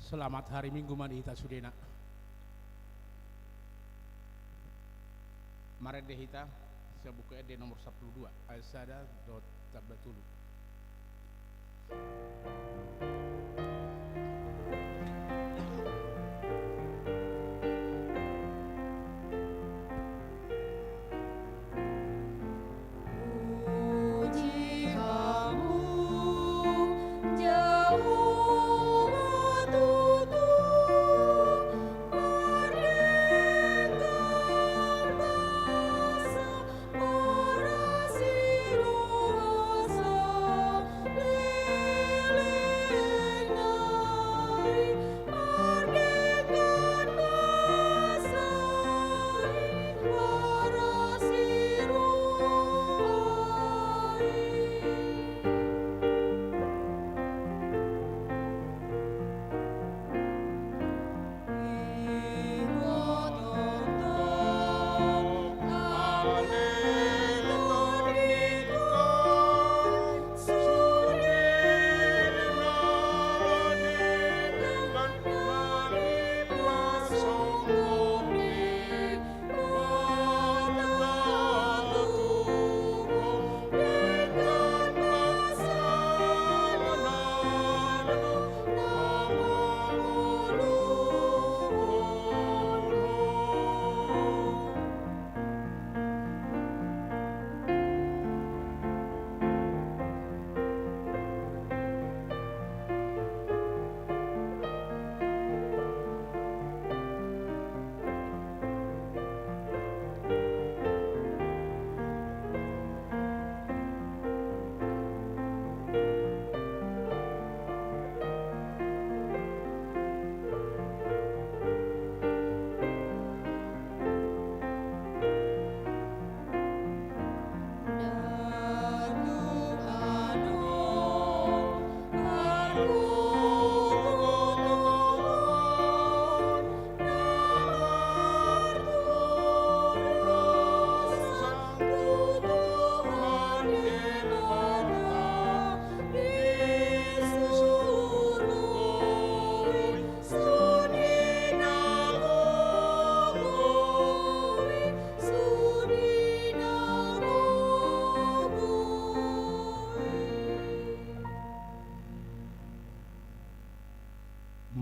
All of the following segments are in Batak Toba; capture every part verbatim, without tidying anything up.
Selamat hari Minggu ma di hita sudena. Marende hita sian Buku Ende nomor sampulu dua, ayat sada dohot tamba tolu.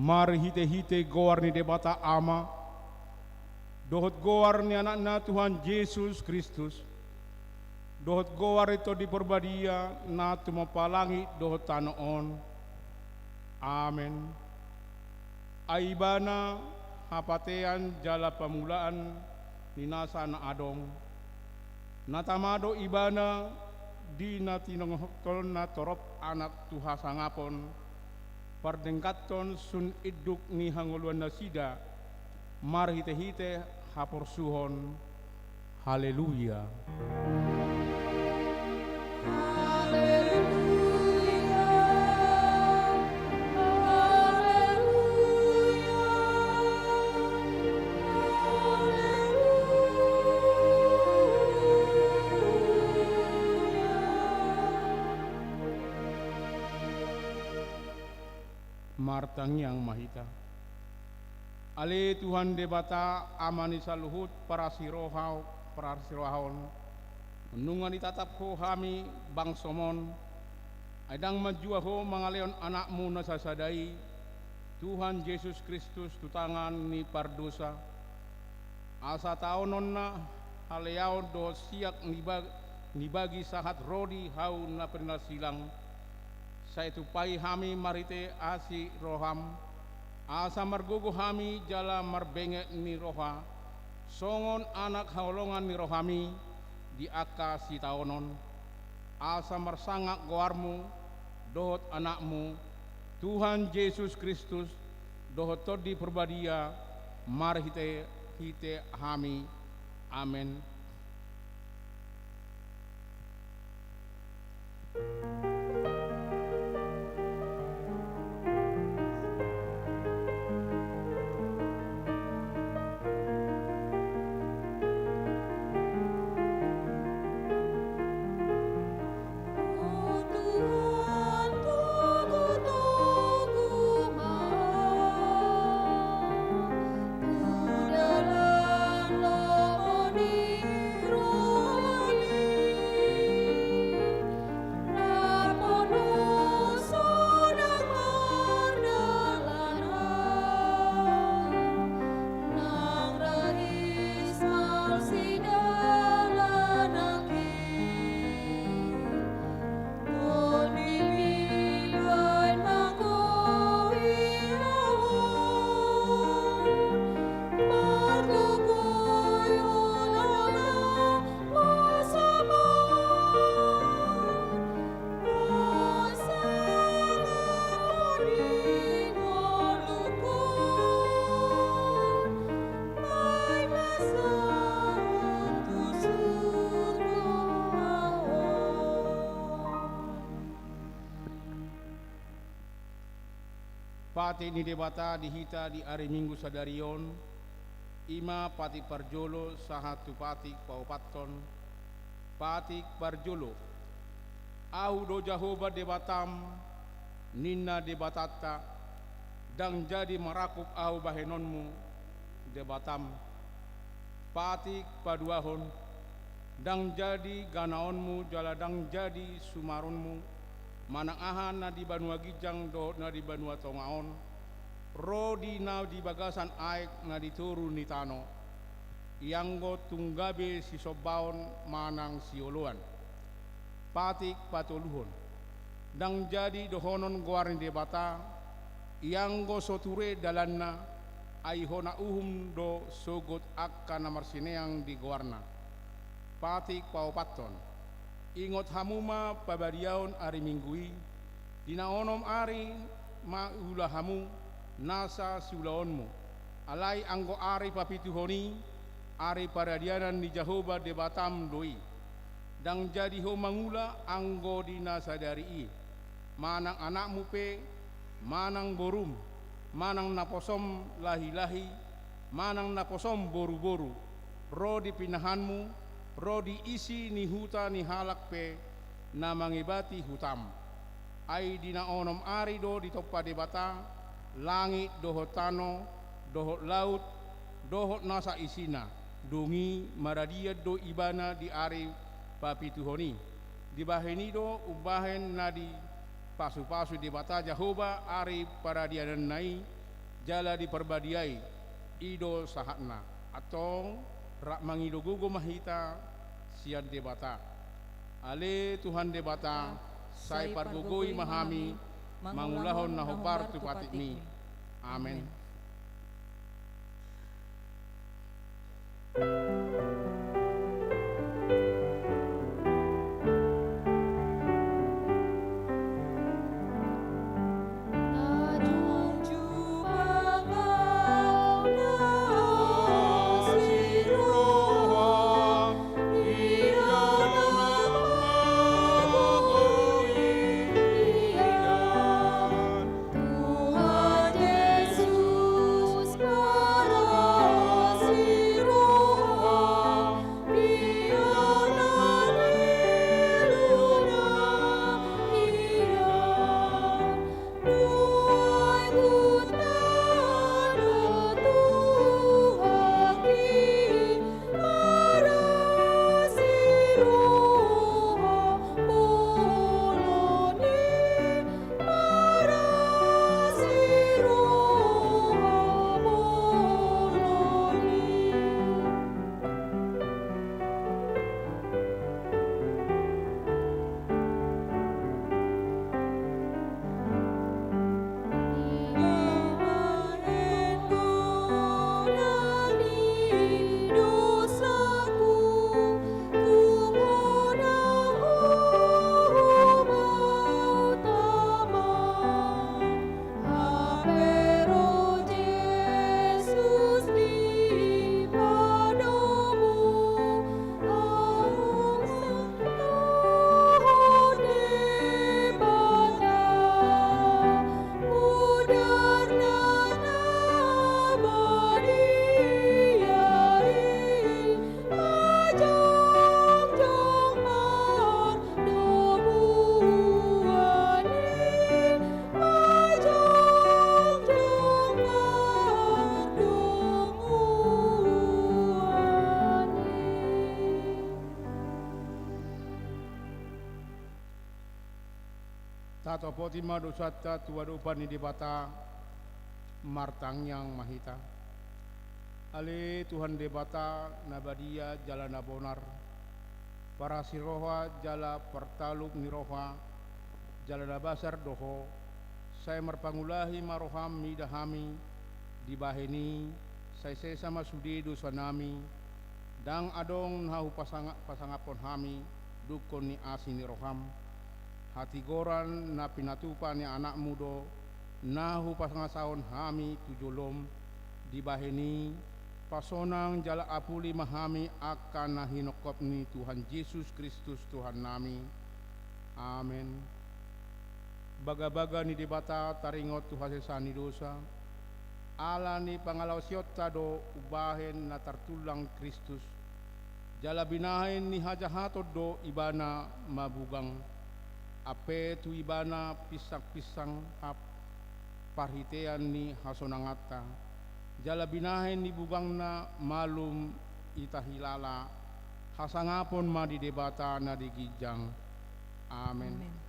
Marhitehite goar ni Debata Ama, dohot goar ni Anakna Tuhan Jesus Kristus, dohot goar ni Tondi Parbadia na tumompa langit dohot tano on. Amen. Ai Ibana hapatean jala pamulaan ni nasa na adong. Na tama do Ibana di na tinongothon na torop anak tu hasangapon, pardengganhon sun induk ni hangoluannasida, marhitehite haporsuhon. Haleluya. Haleluya. Haleluya. Haleluya. Martangiang ma hita. Ale Tuhan Debata, Ama ni saluhut parasiroha-, parasirohaon, nunga ditatap Ho hami bangsoM on, ai ndang manjua Ho mangalehon Anakmu na sasada i, Tuhan Jesus Kristus, tu tangan ni pardosa, asa taononna haleaon dohot siak ni ba-, ni bagi sahat ro di hau na pinarsilang. Sai tumpahi hami marhite asi rohaM, asa margogo hami jala marbenget ni roha, songon anak haholongan ni rohaMi di angka sitaonon. Asa marsangap goarMu dohot Anakmu, Tuhan Jesus Kristus, dohot Tondi Parbadia, marhite-hite hami. Amen. Patik ni Debata di hita di ari Minggu sadari on, i ma patik parjolo sahat tu patik paopathon. Patik parjolo. Ahu do Jahowa Debatam, ninna Debatanta, ndang jadi marangkup ahu bahenonmu, Debatam. Patik paduahon. Ndang jadi ganaonmu jala ndang jadi sumarunmu, manang aha na di banua ginjang dohot na di banua tonga on, ro di na di bagasan aek na di toru ni tano, ianggo tung gabe sisombaon manang sioloan. Patik patoluhon. Ndang jadi dohonon goar ni Debata, ianggo so ture dalanna, ai hona uhum do sogot angka na marsineang di goarna. Patik paopathon. Ingot hamu ma pabadiaon ari Minggu i, di na onom ari ma iula hamu nasa siulaonmu. Alai anggo ari papituhon i, ari paradianan ni Jahowa Debatam do i. Ndang jadi ho mangula anggo di na sadari i, manang anakmu pe, manang borum, manang naposom lahilahi, manang naposom boruboru, ro di pinahanmu, ro di isi ni huta ni halak pe na mangebati hutam. Ai di na onom ari do ditompa Debata langit dohot tano, dohot laut, dohot nasa isina, dung i maradian do ibana di ari papituhon i. Dibahen i do umbahen na dipasupasu Debata Jahowa ari paradiananna i, jala diparbadiai. I do sahatna. Antong, rap mangido gogo ma hita sian Debata. Ale Tuhan Debata, sai pargogoi ma hami mangulahon na hombar tu patikmi. Amen. Tatopoti ma dosanta tu adopan ni Debata, martangiang ma hita. Ale Tuhan Debata na badia jala na bonar, parasi roha jala partalup ni roha, jala na basar do Ho, sai marpangulahi ma roham mida hami, dibahen i, sai sesa ma sude dosanami, ndang adong na hupasanga-, pasangaphon hami, dungkon ni asi ni roham. Hatigoran na pinatupa ni anakmu do, na hupangasahon hami tu jolom, dibahen i, pasonang jala apuli ma hami angka na hinongkop ni Tuhan Jesus Kristus Tuhannami. Amen. Bagabaga ni Debata taringot tu hasesaan ni dosa, ala ni pangalaosionta do umbahen na tartulang Kristus, jala binahen ni hajahaton do Ibana mabugang, ampe tu Ibana pinsangpinsang hap parhitean ni hasonanganta, jala binahen ni bugangna malum ita hilala, hasangapon ma di Debata na di ginjang. Amen. Amen.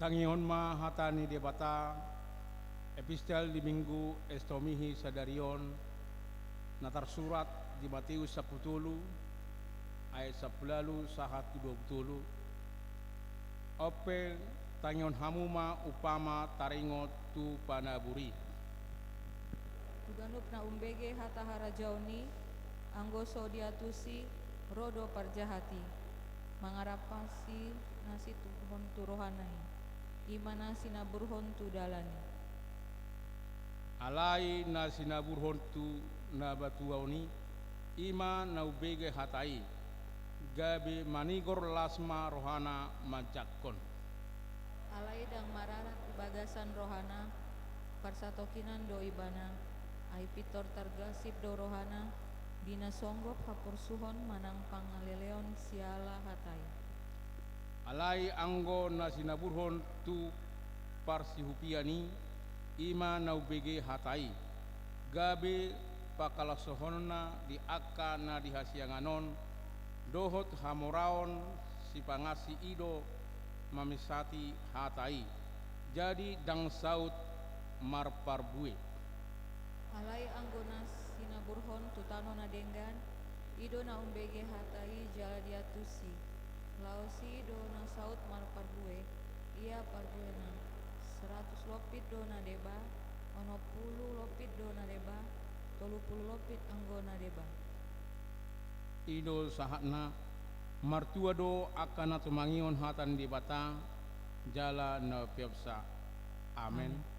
Tangihon ma hata ni Debata, epistel di Minggu Estomihi sadari on, na tarsurat di Mateus sampulu tolu, ayat sampulu ualu sahat tu dua pulu tolu. On pe tangihon hamu ma umpama taringot tu panabur i. Tu ganup na umbege hata harajaon i, anggo so diatusi, ro do parjahat i, mangarapasi na situhon tu rohana i, i ma na sinaburhon tu dalan i. Alai na sinaburhon tu na batuaon i, i ma na umbege hata i, gabe manigor las ma rohana manjangkon. Alai ndang mararat di bagasan rohana, parsatokinan do ibana, ai pintor targasip do rohana, di na songgop haporsuhon manang pangaleleon siala hata i. Alai anggo na sinaburhon tu parsihupian i, i ma na umbege hata i, gabe pangkalasohonna di angka na di hasiangan on, dohot hamoraon sipangansi i do mamesati hata i, jadi ndang saut marparbue. Alai anggo na sinaburhon tu tano na denggan, i do na umbege hata i jala diatusi. Laos i do na saut marparbue, ia parbuena, saratus lompit do na deba, onom pulu lompit do na deba, tolu pulu lompit anggo na deba. I do sahatna, martua do angka na tumangihon hata ni Debata, jala na umpeopsa. Amen. Amen.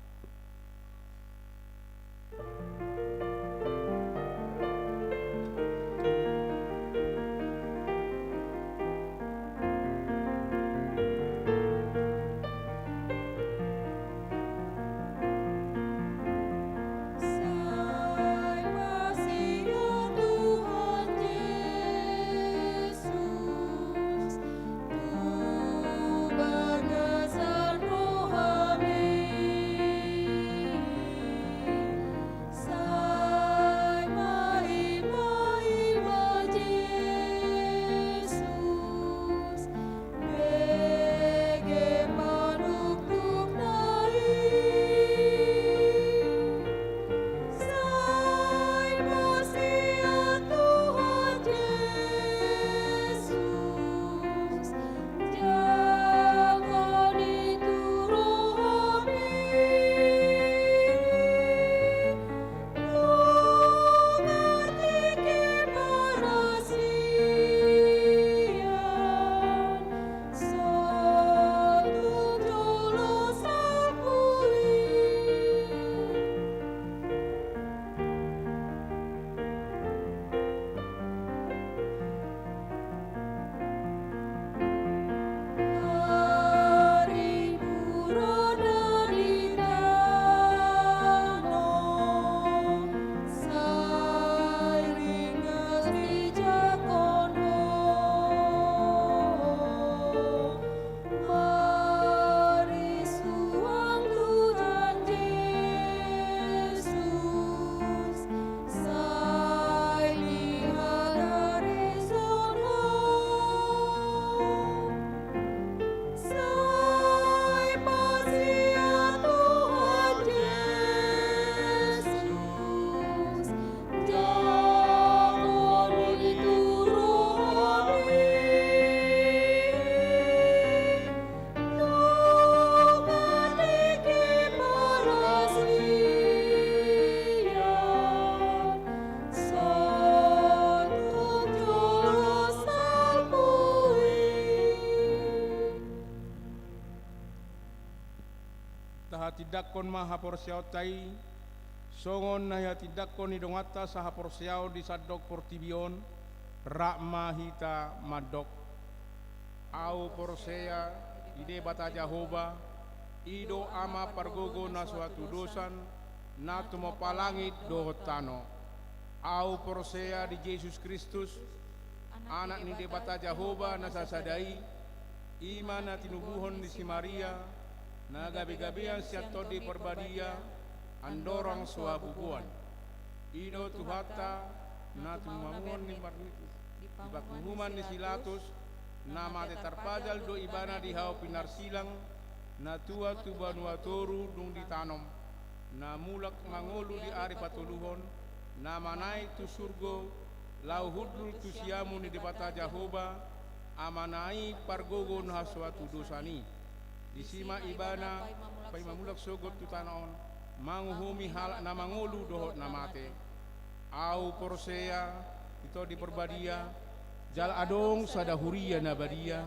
Tindangkon ma haporseaonta i, songon na hinatindangkon ni donganta sahaporseaon di sandok portibi on, rap ma hita mandok. Ahu porsea di Debata Jahowa, i do Ama pargogo na so hatudosan, na tumompa langit dohot tano. Ahu porsea di Jesus Kristus, Anak ni Debata Jahowa na sasada i, i ma na tinubuhon ni si Maria, na gabegabean sian Tondi Parbadia, andorang so habubuan. I do Tuhanta, na tumamuhon ni marnitu, di panguhuman ni si Pilatus, na mate tarpajal do ibana di hau pinarsilang, na tua tu banua toru dung ditanom, na mulak mangolu di ari patoluhon, na manaek tu surgo, laho hundul tu siamun ni Debata Jahowa, Amana i pargogo na so hatudosan i. Disi ma ibana paima mulak sogot tu tano on, manguhumi halak na mangolu dohot na mate. Ahu porsea di Tondi Parbadia, jala adong sada huria na badia,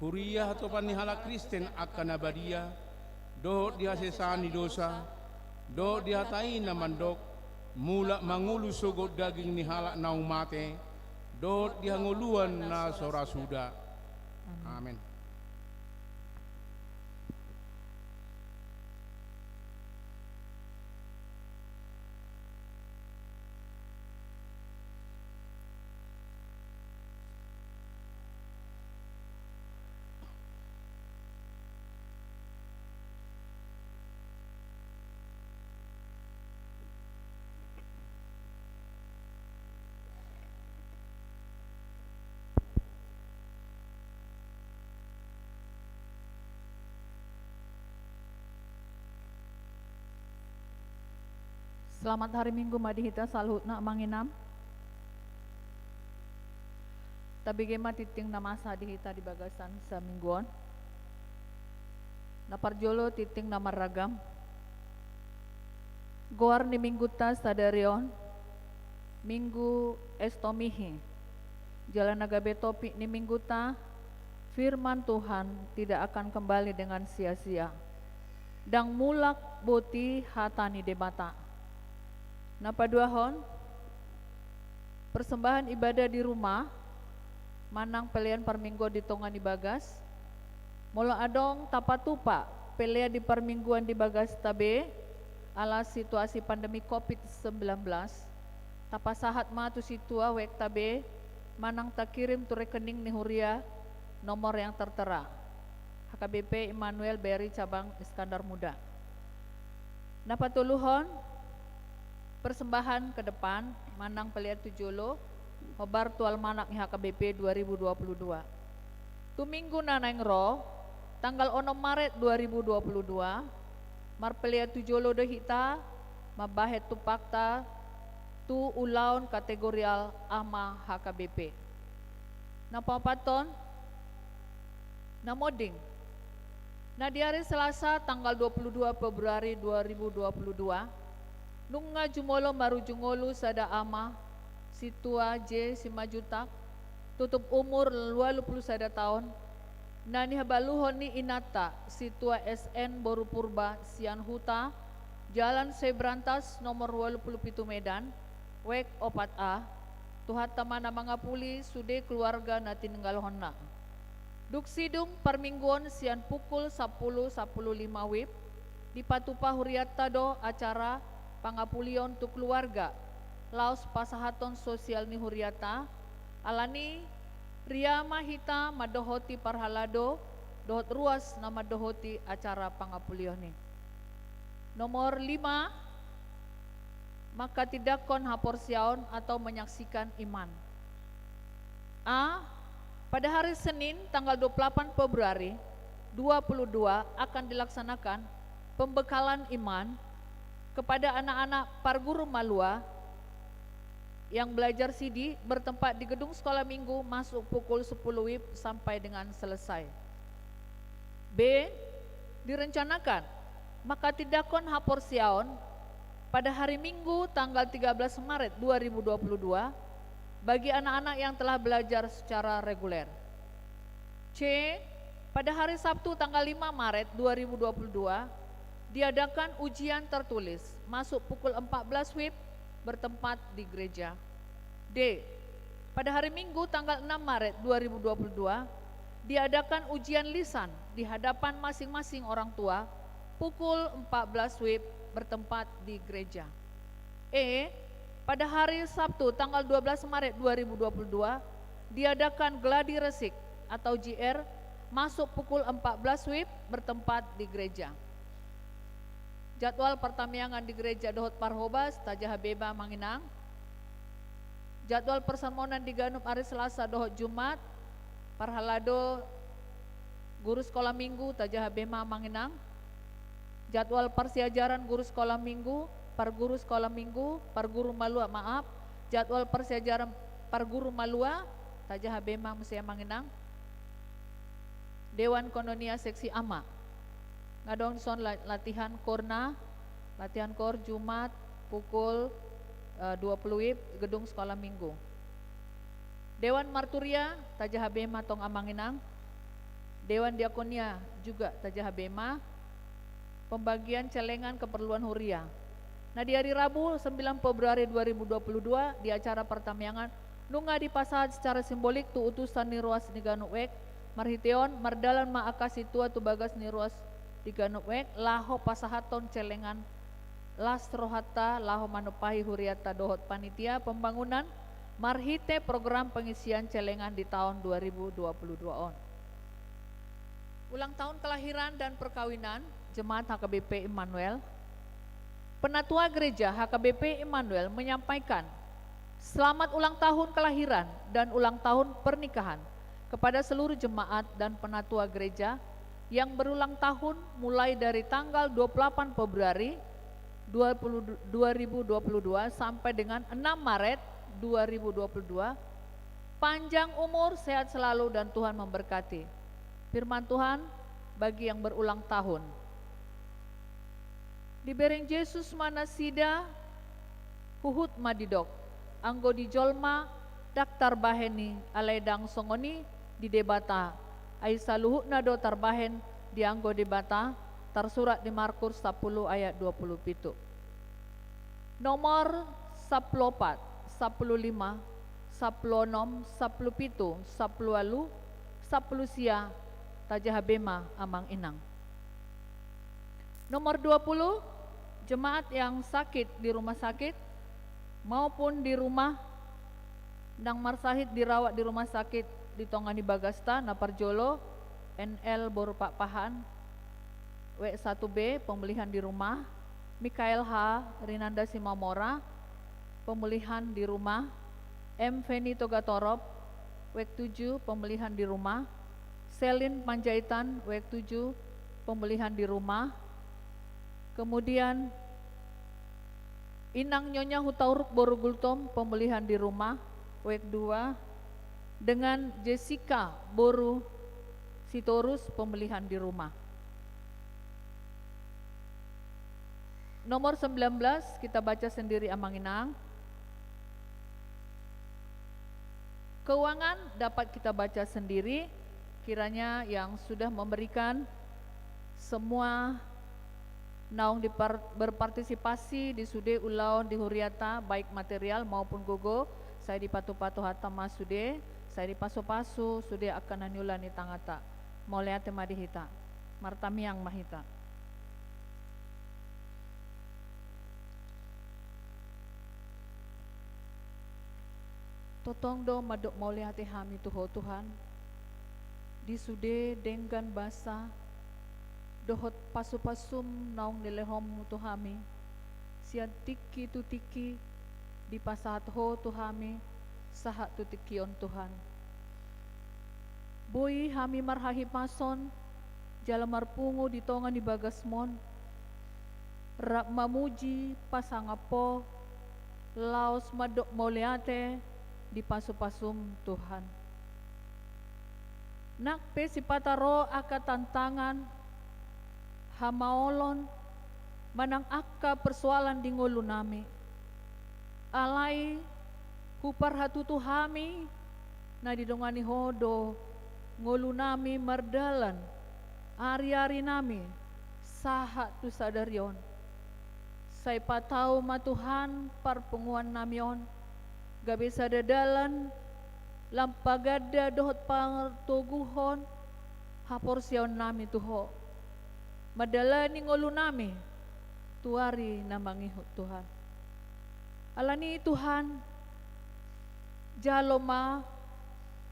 huria hatopan ni halak Kristen angka na badia, dohot di hasesaan ni dosa, dohot di hata i na mandok, mulak mangolu sogot daging ni halak naung mate, dohot di hangoluan na so ra suda. Amen. Selamat hari Minggu ma di hita saluhutna, Amang Inang. Tabege ma tingting na masa di hita di bagasan saminggu on. Na parjolo tingting na marragam. Goar ni minggunta sadari on, Minggu Estomihi. Jala na gabe topik ni minggunta, firman Tuhan tidak akan kembali dengan sia-sia. Ndang mulak boti hata ni Debata. Na paduahon, persembahan ibadah di rumah, manang pelean parmingguon di tonga ni bagas. Molo adong tapatupa pelean di parmingguon di bagasta be, ala situasi pandemi covid sembilan belas, tapasahat ma tu sintua wekta be, manang takirim tu rekening ni huria nomor yang tertera. H K B P Immanuel B R I Cabang Iskandar Muda. Na patoluhon, persembahan ke depan, manang pelean tu jolo, hombar tu almanak ni H K B P dua ribu dua puluh dua. Tu minggu na naeng ro, tanggal onom Maret dua ribu dua puluh dua, marpelean tu jolo do hita, mambahen tumpakta, tu ulaon kategorial Ama H K B P. Na paopathon, na monding. Na di ari Selasa tanggal dua puluh dua Februari dua ribu dua puluh dua, nunga jumolo marujung ngolu sada ama, sintua J Simanjuntak, tutup umur ualu pulu sada taon, na nihabaluhon ni inanta sintua S N boru Purba sian huta, Jalan Sebrantas nomor ualu pulu pitu Medan, wek opat A, Tuhanta ma na mangapuli sude keluarga na tininggalhonna. Dung sidung parmingguon sian pukul sampulu sampulu lima wib, dipatupa hurianta do acara pangapulion tu keluarga, laos pasahaton sosial ni hurianta, alani ria ma hita mandohoti parhalado, dohot ruas na mandohoti acara pangapulion i. Nomor lima, mangkatindangkon haporseaon atau menyaksikan iman. A, pada hari Senin tanggal dua puluh delapan Februari dua puluh dua akan dilaksanakan pembekalan iman kepada anak-anak parguru malua yang belajar sidi bertempat di gedung sekolah minggu masuk pukul sepuluh wib sampai dengan selesai. B, direncanakan mangkatindangkon haporseaon pada hari Minggu tanggal tiga belas Maret dua ribu dua puluh dua bagi anak-anak yang telah belajar secara reguler. C, pada hari Sabtu tanggal lima Maret dua ribu dua puluh dua, Diadakan ujian tertulis, masuk pukul empat belas wib, bertempat di gereja. D. Pada hari Minggu, tanggal enam Maret dua ribu dua puluh dua, diadakan ujian lisan di hadapan masing-masing orang tua, pukul empat belas wib, bertempat di gereja. E. Pada hari Sabtu, tanggal dua belas Maret dua ribu dua puluh dua, diadakan gladi resik atau J R, masuk pukul empat belas wib, bertempat di gereja. Jadwal partamiangan di gereja dohot parhobas, tajaha be ma amang inang. Jadwal parsermonan di ganup ari Selasa dohot Jumat, parhalado guru sekolah minggu, tajaha be ma amang inang. Jadwal parsiajaran guru sekolah minggu, parguru sekolah minggu, parguru malua, maaf, jadwal parsiajaran parguru malua, tajaha be ma muse amang inang. Dewan koinonia seksi ama. Nga adong dison la-, latihan korna, latihan kor Jumat pukul, eh, dua puluh wib, gedung sekolah minggu. Dewan marturia, tajaha be ma tong amang inang. Dewan diakonia juga tajaha be ma. Pembagian celengan keperluan huria. Nah, di hari Rabu, sembilan Februari dua ribu dua puluh dua, di acara partamiangan, nunga dipasahat secara simbolik tu utusan ni ruas di ganup wijk, marhite on, mardalan ma angka sintua tu bagas ni ruas di ganup wijk, laho pasahathon celengan las rohanta, laho manumpahi hurianta dohot panitia pembangunan, marhite program pengisian celengan di taon dua ribu dua puluh dua on. Ulang tahun kelahiran dan perkawinan Jemaat H K B P Immanuel. Penatua Gereja H K B P Immanuel menyampaikan selamat ulang tahun kelahiran dan ulang tahun pernikahan kepada seluruh jemaat dan penatua gereja yang berulang tahun mulai dari tanggal dua puluh delapan Februari dua puluh, dua ribu dua puluh dua sampai dengan enam Maret dua ribu dua puluh dua. Panjang umur, sehat selalu, dan Tuhan memberkati. Firman Tuhan bagi yang berulang tahun. Dibereng Jesus ma nasida, huhut ma didok: Anggo di jolma, ndang tarbahen i, alai ndang songon i di Debata. Ai saluhutna do tarbahen dianggo Debata, tarsurat di Markus sampulu ayat dua puluh pitu. Nomor sampulu opat, sampulu lima, sampulu onom, sampulu pitu, sampulu ualu, sampulu sia, tajaha be ma amang inang. Nomor dua puluh, jemaat yang sakit di rumah sakit maupun di rumah, ndang marsahit dirawat di rumah sakit di tonga ni bagasta, na parjolo, N L boru Pakpahan, wijk satu B, pemulihan di rumah, Mikael H Rinanda Simamora, pemulihan di rumah, M Feni Togatorop, wijk tujuh, pemulihan di rumah, Selin Panjaitan, wijk tujuh, pemulihan di rumah. Kemudian Inang Nyonya Hutauruk boru Gultom, pemulihan di rumah, wijk dua, dengan Jessica boru Sitorus, pemulihan di rumah. Nomor sembilan belas, kita baca sendiri, amang inang. Keuangan dapat kita baca sendiri, kiranya yang sudah memberikan semua naung dipar-, berpartisipasi di sude ulaon di huriata, baik material maupun gogo, sai dipatupa Tuhanta ma sude, sai dipasupasu sude angka na niula ni tanganta. Mauliate ma di hita. Martamiang ma hita. Tongtong do mandok mauliate hami tu Ho Tuhan, di sude denggan basa dohot pasupasum naung nilehonmu tu hami, sian tingki tu tingki dipasahat Ho tu hami, sahat tu tingki on Tuhan. Boi hami marhahipason, jala marpungu di tonga ni bagasmon, rap mamuji pasangap Ho, laos mandok mauliate di pasupasum Tuhan. Nang pe sipata ro angka tantangan, hamaolon, manang angka persoalan di ngolunami, alai huparhatutu hami na didongani Ho do ngolunami mardalan, ariarinami sahat tu sadari on. Sai patau ma Tuhan parpunguan nami on, gabe sada dalan lam paganda dohot partoguhon haporseaon nami tu Ho, mandalani ngolu nami tu ari na mangihut Tuhan. Alani Tuhan, jalo ma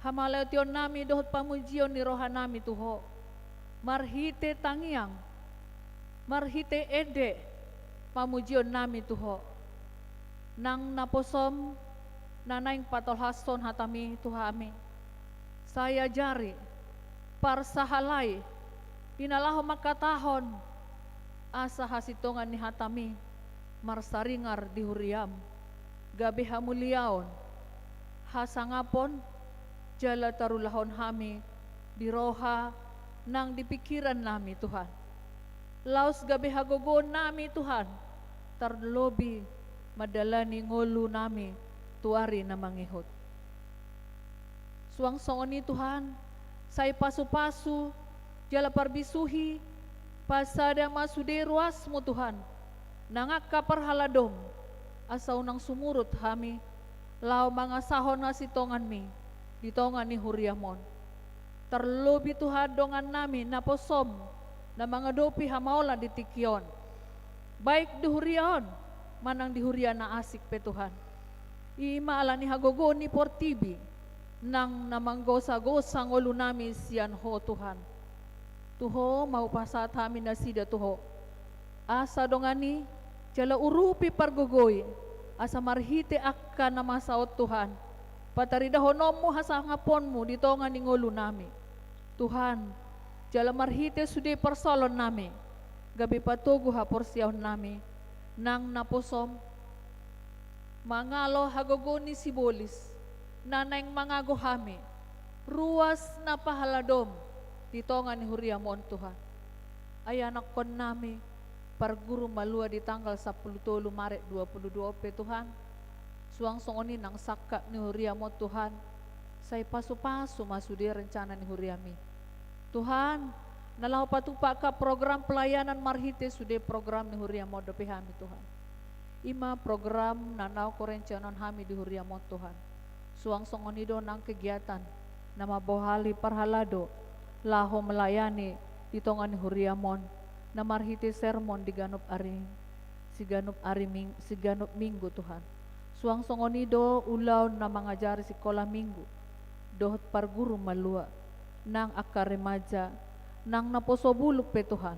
hamauliateon nami dohot pamujion ni roha nami tu Ho, marhite tangiang, marhite ende pamujion nami tu Ho. Nang naposom na naeng patolhashon hatami tu hami, sai ajari, parsahalai, di na laho mangkatahon, asa hasintongan ni hatami marsaringar di huriam, gabe hamuliaon, hasangapon, jala tarulahon hami di roha nang di pingkiran nami Tuhan. Laos gabe hagogoon nami Tuhan, tarlobi mandalani ngolu nami tu ari na mangihut. Suang songon i Tuhan, sai pasupasu, jala parbisuhi, pasada ma sude ruasmu Tuhan, nang angka parhaladom, asa unang sumurut hami, laho mangasahon hasintonganmi di tonga ni huriam on. Tarlobi Tuhan dongan nami naposom na mangadopi hamaolan di tingki on, baik di huria on manang di huria na asing pe Tuhan. I ma alani hagogoon ni portibi nang na manggosagosa ngolu nami sian Ho Tuhan. Tu Ho ma hupasahat hami nasida tu Ho. Asa dongani, jala urupi pargogoi, asa marhite angka na masa on Tuhan, pataridahononmu hasangaponmu di tonga ni ngolu nami. Tuhan, jala marhite sude parsoalon nami, gabe patogu haporseaon nami, nang naposom, mangalo hagogoon ni sibolis, na naeng mangago hami, ruas na pahaladom, di tonga ni huriam on Tuhan. Ai anakkon nami, parguru malua di tanggal sampulu tolu Maret dua pulu dua on pe Tuhan. Suang songon i nang sangkap ni huriam on Tuhan. Sai pasupasu ma sude rencana ni huriami. Tuhan, na laho patupa angka program pelayanan marhite sude program ni huriam on dope hami Tuhan. I ma program na naeng hurencanaon hami di huriam on Tuhan. Suang songon i do nang kegiatan na mambohali parhalado laho melayani di tonga ni huriam on, na marhite sermon di ganup ari, siganup ari ming-, siganup minggu Tuhan. Suang songon i do ulaon na mangajari sikola minggu, dohot parguru malua, nang angka remaja, nang naposo bulung pe Tuhan,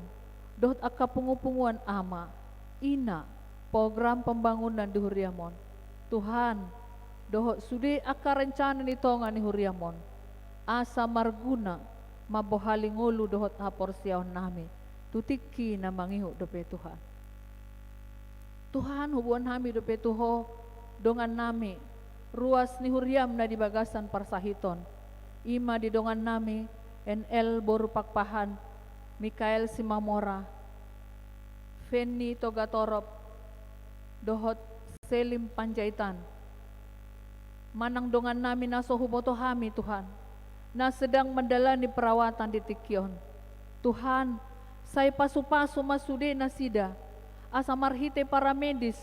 dohot angka pungupunguan ama, ina, program pembangunan di huriam on. Tuhan, dohot sude angka rencana ni tonga ni huriam on, asa marguna, mambohali ngolu dohot haporseaon nami tu tingki na mangihut dope Tuhan. Tuhan, huboan hami dope tu Ho dongan nami, ruas ni huriam na di bagasan parsahiton, i ma di dongan nami N L boru Pakpahan, Mikael Simamora, Feni Togatorop, dohot Selim Panjaitan. Manang dongan nami na so huboto hami Tuhan, na sedang mandalani perawatan di tingki on. Tuhan, sai pasupasu ma sude nasida, asa marhite paramedis,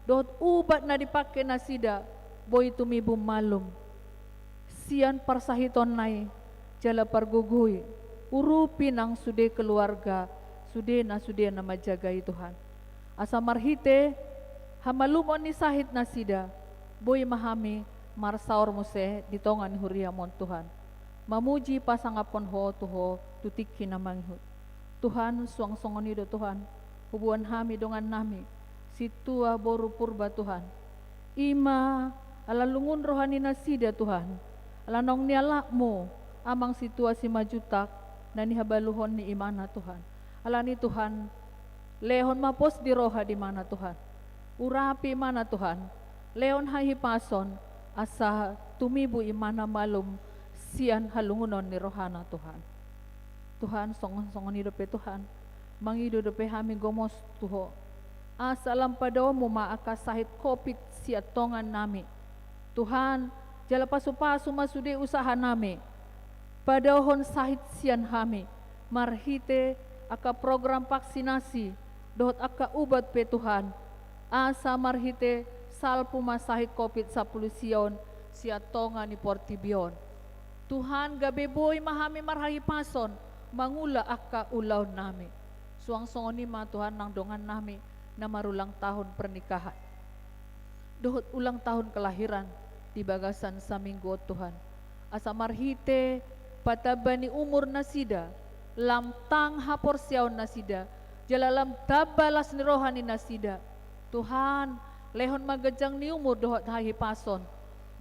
dohot ubat na dipangke nasida, boi tumibu malum. Sian parsahitonna i, jala pargogoi, urupi nang sude keluarga, sude na sude na manjaga i Tuhan. Asa marhite hamalumon ni sahit nasida, boi ma hami marsaor muse di tonga ni huriam on Tuhan. Mamuji pasangaphon Ho tu Ho tu tingki na mangihut. Tuhan, suang songon i do Tuhan, huboan hami dongan nami, Sintua boru Purba Tuhan. I ma ala lungun roha ni nasida Tuhan, ala naung nialapmu, Amang Sintua Simanjuntak, na nihabaluhon ni imana Tuhan. Alani Tuhan, lehon ma pos di roha di imana Tuhan. Urapi imana Tuhan, lehon hahipason, asa tumibu imana malum sian halungunon ni rohana Tuhan. Tuhan, songon-songon i dope Tuhan, mangido dope hami gomos tu Ho. Asa lam padaonmu ma angka sahit covid sian tonga nami. Tuhan, jala pasu-pasu ma sude usaha nami. Padaohon sahit sian hami, marhite angka program vaksinasi, dohot angka ubat pe Tuhan, asa marhite salpu ma sahit covid sampulu sia on sian tonga ni portibi on. Tuhan, gabe boi ma hami marhahipason mangula angka ulaonnami. Suang songon i ma Tuhan nang dongannami na marulang tahun pernikahan dohot ulang tahun kelahiran di bagasan saminggu on Tuhan. Asa marhite patamba ni umur nasida, lam tang haporseaon nasida, jala lam tamba las ni roha ni nasida. Tuhan, lehon ma ganjang ni umur dohot hahipason,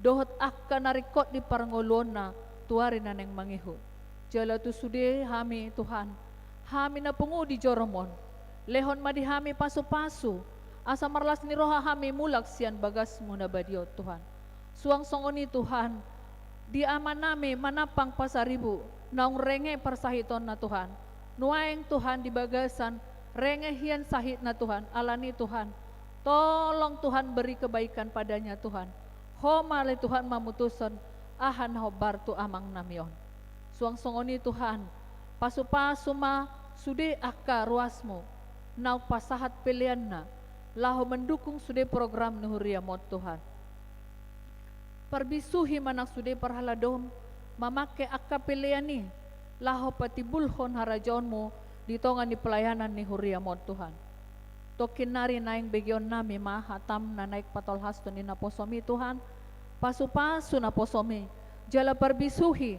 dohot angka na ringkot di parngoluonna tu ari na naeng mangihut. Jala tu sude hami Tuhan, hami na pungu di jorom on, lehon ma di hami pasupasu, asa marlas ni roha hami mulak sian bagasmu na badia on Tuhan. Suang songon i Tuhan, di amanami Manampang Pasaribu, naung renge parsahitonna Tuhan. Nuaeng Tuhan di bagasan renge hian sahitna Tuhan, alani Tuhan, tolong Tuhan beri kebaikan padanya Tuhan. Ho ma ale Tuhan mamutushon aha na hombar tu amangnami on. Suang songon i Tuhan, pasupasu ma sude angka ruasmu naung pasahat peleanna laho mandukung sude program ni huriam on Tuhan. Parbisuhi ma nang sude parhaladohon mamangke angka pelean i laho patimbulhon harajaonmu di tonga ni pelayanan ni huriam on Tuhan. Tongkin nari naeng begeonnami ma hatam na naeng patolhashon di naposom i Tuhan. Pasupasu naposom i, jala parbisuhi,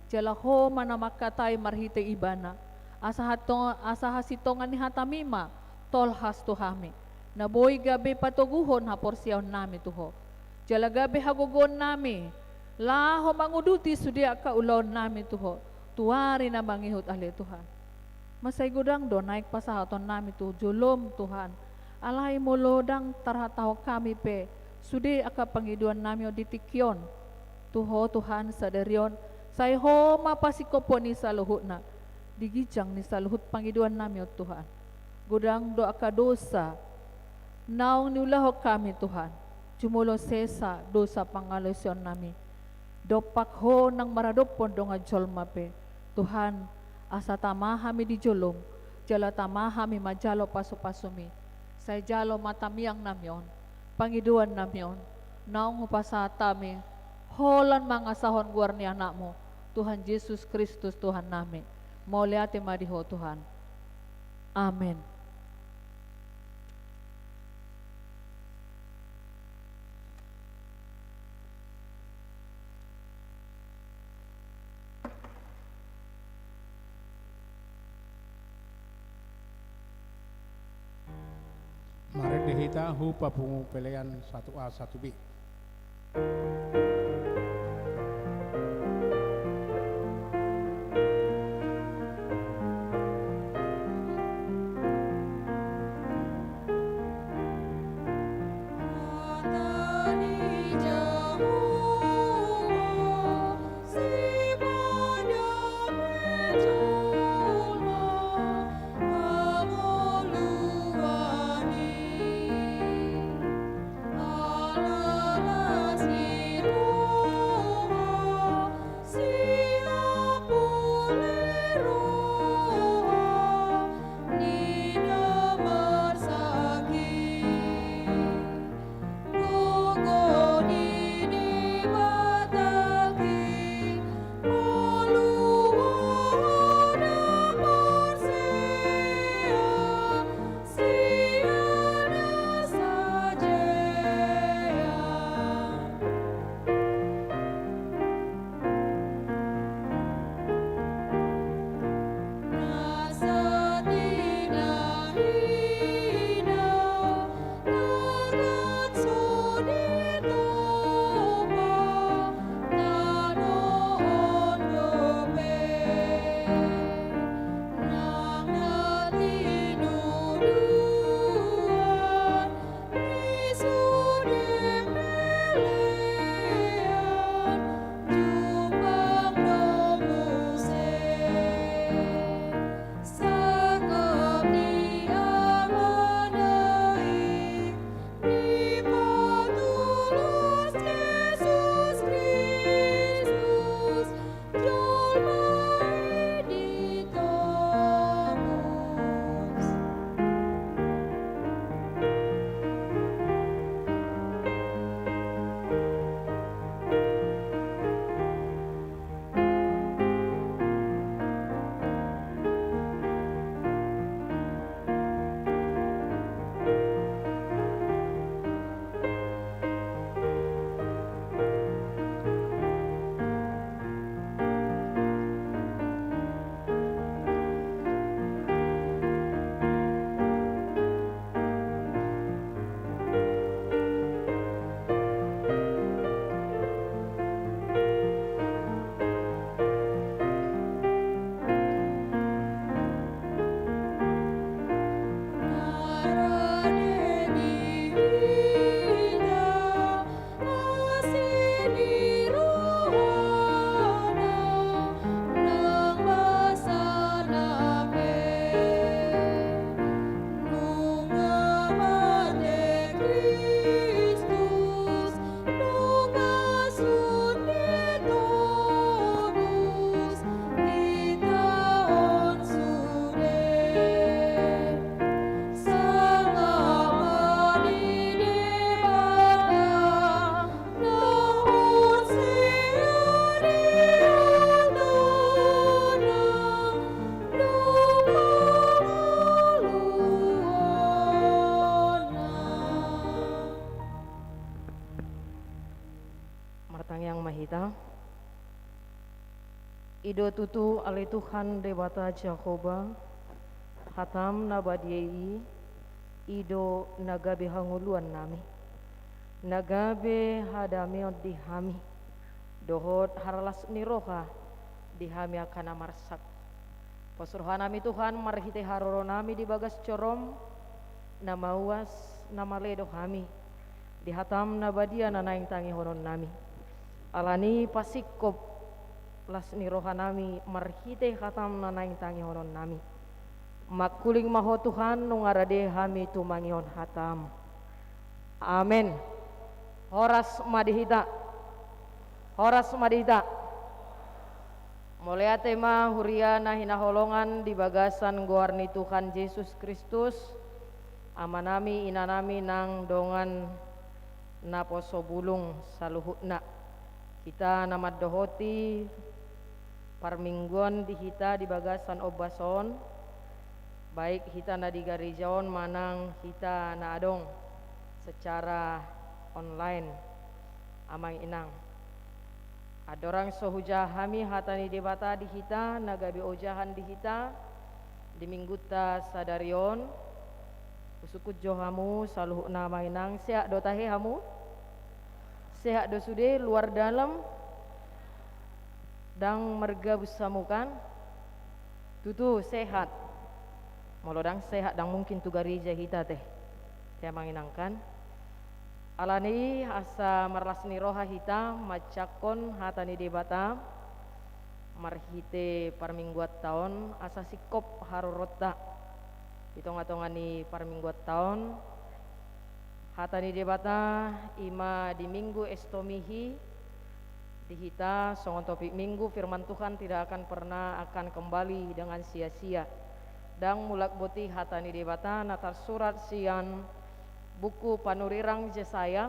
jala ho ma na mangkatai marhite ibana. Asa hato-, asa hasintongan ni hatami ma tolhas tu hami, na boi gabe patoguhon haporseaonnami tu ho. Jala gabe hagogoonnami laho manguduti sude angka ulaonnami tu ho tu ari na mangihut ale Tuhan. Mansai godang do naeng pasahatonnami tu jolom Tuhan. Alai molo ndang tarhatahon hami pe sude angka pangidoannami on di tingki on tu ho Tuhan sadari on, sai ho ma pasingkophon ni saluhutna di ginjang ni saluhut pangidoannami on Tuhan. Godang do angka dosa naung niulahon hami Tuhan, jumolo sesa dosa pangalaosionnami. Dompak ho nang maradophon dongan jolma pe Tuhan, asa tama hami di jolom, jala tama hami manjalo pasupasumi. Sai jalo ma tangiangnami on, pangidoannami on, naung hupasahat hami holan mangasahon goar ni Anakmu, Tuhan Jesus Kristus Tuhannami. Mauliate ma di Ho Tuhan. Amen. Marende hita hu papungu pelean satu A satu B. Martangiang ma hita. I do tutu ale Tuhan Debata Jahowa, hataM na badia i, i do na gabe hangoluannami, na gabe hadameon di hami, dohot haralas ni roha di hami angka na marsak. Pos rohanami Tuhan marhite haroronami di bagas joroM, na mauas, na male do hami di hataM na badia na naeng tangihononnami. Alani pasingkop las ni rohanami marhite hataM na naeng tangihononnami. Mangkuling ma Ho Tuhan, nunga rade hami tumangihon hataM. Amen. Horas ma di hita. Horas ma di hita. Mauliate ma huria na hinaholongan di bagasan goar ni Tuhan Jesus Kristus, amanami, inanami nang dongan naposo bulung saluhutna. Hita na mandohoti parmingguan di hita di bagasan ombas on, baik hita na di gareja on manang hita na adong secara online, amang inang. Andorang so hujaha hami hata ni Debata di hita, na gabe ojahan di hita di minggunta sadari on, husungkun jo hamu saluhutna amang inang. Sehat do tahe hamu? Sehat do sude luar dalam? Ndang margabus hamu kan? Tutu sehat. Molo ndang sehat, ndang mungkin tu gareja hita te. Te amang inang kan? Alani i asa marlas ni roha hita manjangkon hata ni Debata marhite parmingguanta on, asa singkop haroronta di tonga-tonga ni parmingguanta on. Hata ni Debata i ma di Minggu Estomihi di hita, songon topik minggu, firman Tuhan tidak akan pernah akan kembali dengan sia-sia. Ndang mulak boti hata ni Debata na tarsurat sian buku panurirang Jesaya,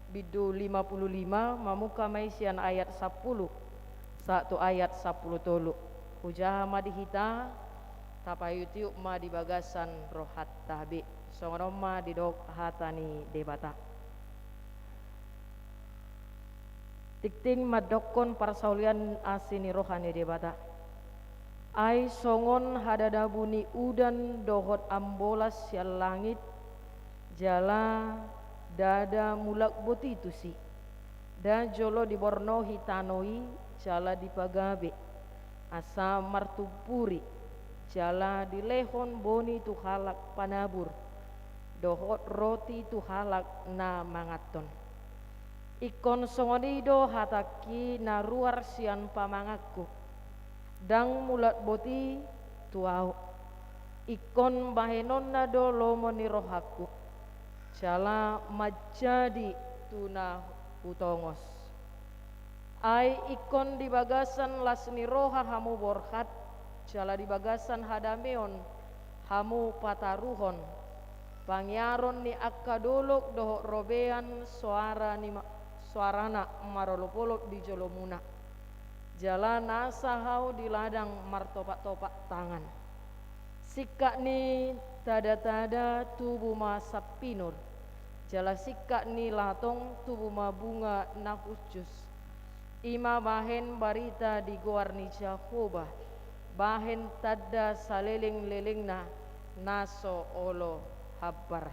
bindu lima puluh lima, mamungka ma i sian ayat sampulu sahat tu ayat sampulu tolu. Hujaha ma di hita, tapaihut-ihut ma di bagasan rohanta be. Songon on ma didok hata ni Debata. Tingting mandokkon parsaulian asi ni roha ni Debata. Ai songon hadadabu ni udan dohot ambolas sian langit, jala ndada mulak boti tusi. Nda jolo dibornohi tano i jala dipagabe, asa martumpuri, jala dilehon boni tu halak panabur, dohot roti tu halak na manganhon. Ingkon songon i do hatangki na ruar sian pamanganku, ndang mulak boti tu ahu. Ingkon bahenonna do lomo ni rohangku, jala manjadi tu na hutongos. Ai ingkon di bagasan las ni roha hamu borhat, jala di bagasan hadameon hamu pataruhon pangiaron ni angka dolok dohot robean soara ni ma-, soarana marolopolop di jolomuna. Jala nasa hau di ladang martopaktopak tangan. Singkat ni tadatada tubu ma sampinur, jala singkat ni latong tubu ma bunga na hushus. I ma bahen barita di goar ni Jahowa, bahen tanda salelenglelengna na so olo hambar.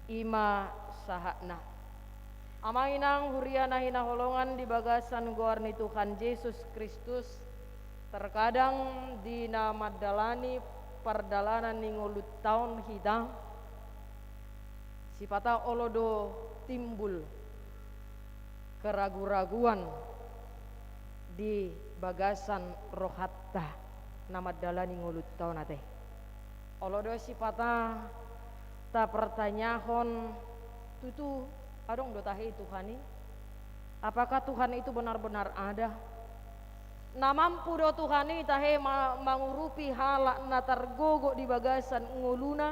I ma sahatna. Amang inang huria na hinaholongan di bagasan goar ni Tuhan Jesus Kristus, terkadang di na mandalani pardalanan ni ngolunta on hita, sipata olo do timbul keraguraguan di bagasan rohanta na mandalani ngolunta on ate. Olo do sipata tapartanyahon, tutu adong do tahe Tuhan i? Apakah Tuhan itu benar-benar ada? Na mampu do Tuhan i tahe ma-, mangurupi halak na targogo di bagasan ngoluna?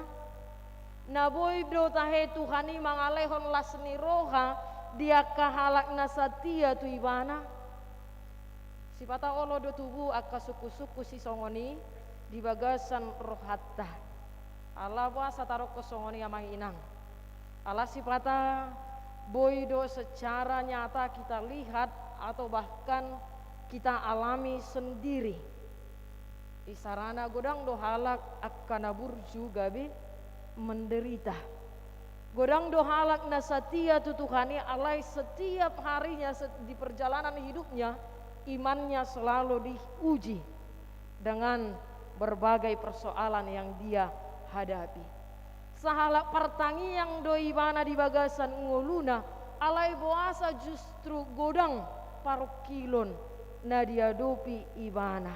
Na boi do tahe Tuhan i mangalehon las ni roha di angka halak na satia tu Ibana? Sipata olo do tubu angka sungkunsungkun sisongon i di bagasan rohanta. Ala boasa tadokkon songon i amang inang? Ala sipata Boi do secara nyata kita lihat atau bahkan kita alami sendiri. Isarana godang do halak angka na burju gabe menderita. Godang do halak na satia tu Tuhan i, alai setiap harinya, se-, di perjalanan hidupnya, imannya selalu diuji dengan berbagai persoalan yang dia hadapi. Sahalak partangiang do ibana di bagasan ngoluna, alai boasa justru godang parungkilon na diadopi ibana.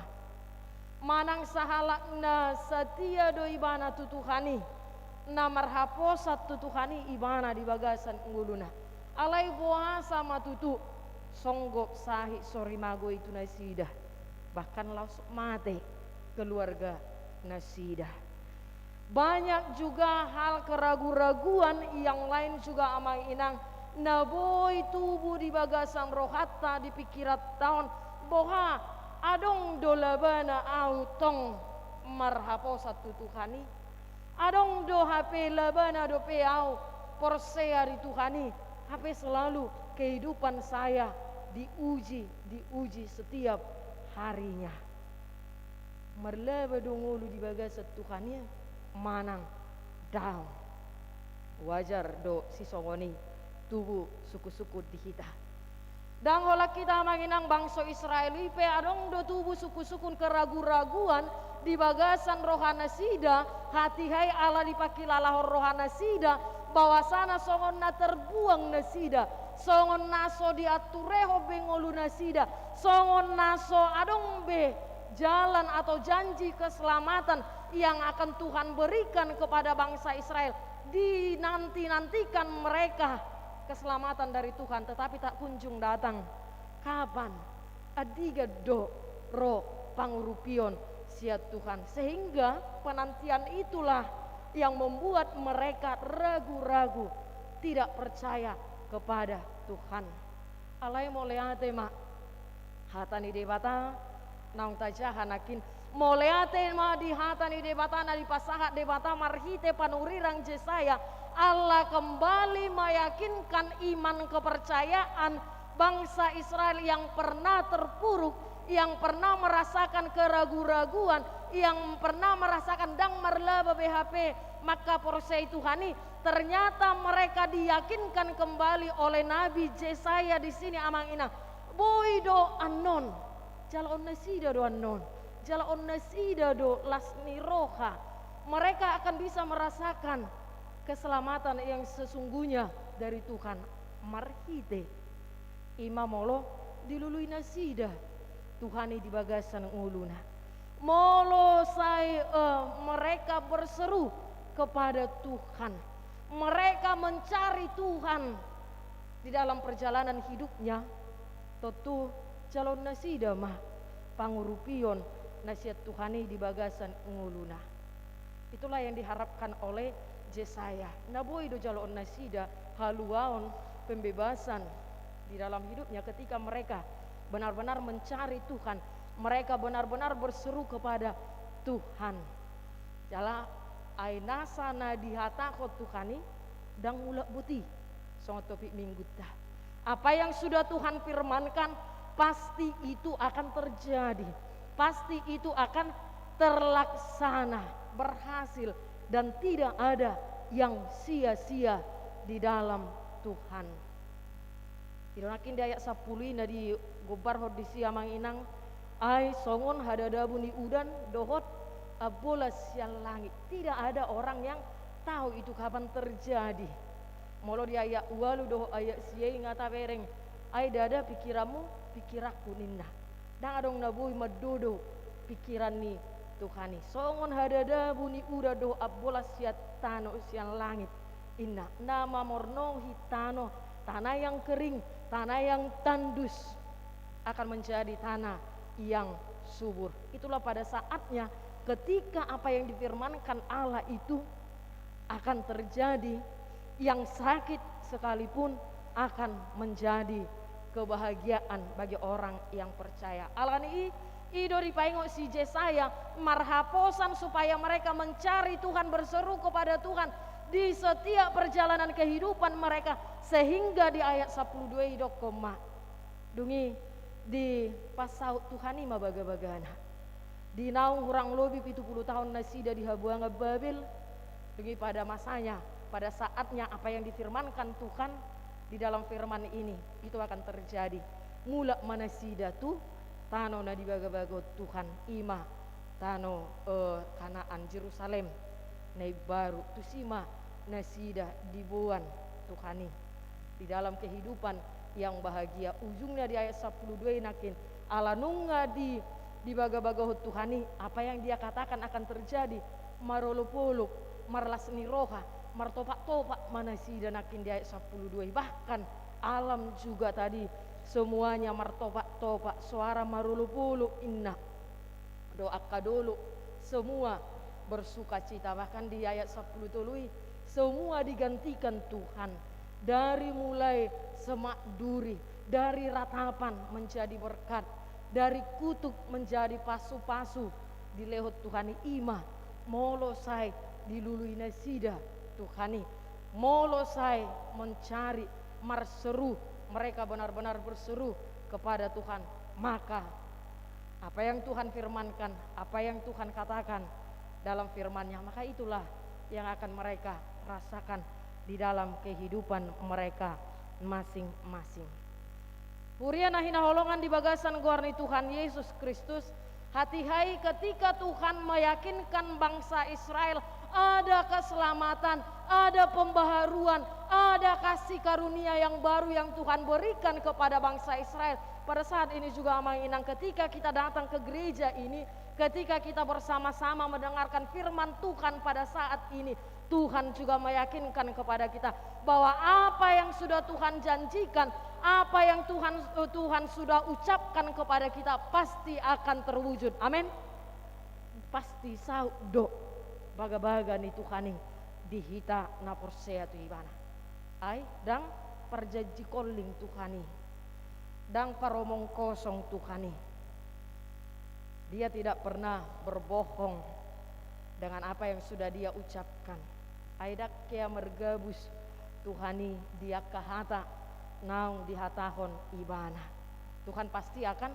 Manang sahalak na satia do ibana tu Tuhan i, na marhaposan tu Tuhan i ibana di bagasan ngoluna. Alai boasa ma tutu songgop sahit sorimago i tu nasida, bahkan laos mate keluarga nasida. Banyak juga hal keragu-raguan yang lain juga, Amang Inang, na boi tubu di bagasan rohanta, di pingkiranta on, boha, adong do labana ahu tong marhaposan tu Tuhan i? Adong do hape labana dope ahu porsea di Tuhan i, hape selalu kehidupan saya diuji, diuji setiap harinya. Marlaba do ngolu di bagasan Tuhan i manang daong? Wajar do sisongon i tubu sungkun-sungkun di hita. Ndang holan hita, Amang Inang, bangso Israel i pe adong do tubu sungkun-sungkun, keragu-raguan di bagasan roha nasida, hatiha i ala dipangkilalahon roha nasida bahwasana songon na terbuang nasida, songon na so diaturehon be ngolu nasida, songon na so adong be jalan atau janji keselamatan yang akan Tuhan berikan kepada bangsa Israel. Dinanti-nantikan mereka keselamatan dari Tuhan, tetapi tak kunjung datang. Kapan? Andigan do ro pangurupion sian Tuhan? Sehingga penantian itulah yang membuat mereka ragu-ragu, tidak percaya kepada Tuhan. Alai mauliate ma hata ni Debata naung tajaha nangkin. Mauliate ma di hata ni Debata na dipasahat Debata marhite panurirang Jesaya, ala kembali meyakinkan iman kepercayaan bangsa Israel yang pernah terpuruk, yang pernah merasakan keragu-raguan, yang pernah merasakan ndang marlaba be hape mangkaporseai Tuhan i. Ternyata mereka diyakinkan kembali oleh Nabi Jesaya di sini, Amang Inang. Boi do annon. Jaloon nasida do annon. Jaloon nasida do las ni roha. Mereka akan bisa merasakan keselamatan yang sesungguhnya dari Tuhan marhite i ma molo dilului nasida Tuhan i di bagasan ngoluna. Molo sai, eh, mereka berseru kepada Tuhan, mereka mencari Tuhan di dalam perjalanan hidupnya, tontu jaloon nasida ma pangurupion na sian Tuhan i di bagasan ngoluna. Itulah yang diharapkan oleh Jesaya. Na boi do jaloon nasida haluaon, pembebasan di dalam hidupnya ketika mereka benar-benar mencari Tuhan, mereka benar-benar berseru kepada Tuhan. Jala ai nasa na dihatahon Tuhan i ndang mulak boti, songon topik minggunta. Apa yang sudah Tuhan firmankan, pasti itu akan terjadi. Pasti itu akan terlaksana, berhasil, dan tidak ada yang sia-sia di dalam Tuhan. Didok nangkin di ayat sampulu i na digombarhon disi, Amang Inang, ai songon hadadabu ni udan dohot ambolas sian langit. Tidak ada orang yang tahu itu kapan terjadi. Molo di ayat ualu dohot ayat sia i nga tabereng, ai ndada pingkiranmu pingkiranku, ninna. Ndang adong na boi mandodo pingkiran ni Tuhan i. Songon hadadabu ni udan dohot ambolas sian tano, sian langit, inna, na mamornohi tano, tanah yang kering, tanah yang tandus akan menjadi tanah yang subur. Itulah pada saatnya ketika apa yang difirmankan Allah itu akan terjadi, yang sakit sekalipun akan menjadi kebahagiaan bagi orang yang percaya. Alani i, i do dipaingot si Jesaya, marhaposan supaya mereka mencari Tuhan, berseru kepada Tuhan. di setiap perjalanan kehidupan mereka, sehingga di ayat sampulu dua i didok ma, dung i dipasaut Tuhan i ma bagabagana. Di naung hurang lobi pitu pulu taon nasida di habuangan Babel, dung i pada masanya, pada saatnya apa yang difirmankan Tuhan di dalam firman ini, itu akan terjadi. Mulak ma nasida tu tano na dibagabagahon Tuhan, i ma tano, eh, Kanaan, Jerusalem na imbaru, tusi ma nasida diboan Tuhan i di dalam kehidupan yang bahagia. Ujungna di ayat sampulu dua i nangkin, ala nunga di, dibagabagahon Tuhan i, apa yang Dia katakan akan terjadi, marolopolop, marlas ni roha, martopaktopak ma nasida nangkin di ayat sampulu dua i. Bahkan alam juga tadi semuanya martopaktopak, soara marolopolop inna. Dohot angka dolok, semua bersukacita. Bahkan di ayat sampulu tolu i, semua digantikan Tuhan. Dari mulai semak duri, dari ratapan menjadi berkat, dari kutuk menjadi pasupasu, dilehon Tuhan i. I ma, molo sai dilului nasida Tuhan i, molo sai mencari, marseru, mereka benar-benar berseru kepada Tuhan, maka apa yang Tuhan firmankan, apa yang Tuhan katakan dalam firman-Nya, maka itulah yang akan mereka rasakan di dalam kehidupan mereka masing-masing. Huria na hinaholongan di bagasan goar ni Tuhan Yesus Kristus, hatiha i ketika Tuhan meyakinkan bangsa Israel ada keselamatan, ada pembaharuan, ada kasih karunia yang baru yang Tuhan berikan kepada bangsa Israel. Pada saat ini juga, Amang Inang, ketika kita datang ke gereja ini, ketika kita bersama-sama mendengarkan firman Tuhan pada saat ini, Tuhan juga meyakinkan kepada kita bahwa apa yang sudah Tuhan janjikan, apa yang Tuhan, Tuhan sudah ucapkan kepada kita pasti akan terwujud. Amin. Pasti saut do bagabaga ni Tuhan i di hita na porsea tu Ibana. Ai ndang parjanji kolling Tuhan i, ndang paromong kosong Tuhan i. Dia tidak pernah berbohong dengan apa yang sudah Dia ucapkan. Ai ndang hea margabus Tuhan i di angka hata naung dihatahon Ibana. Tuhan pasti akan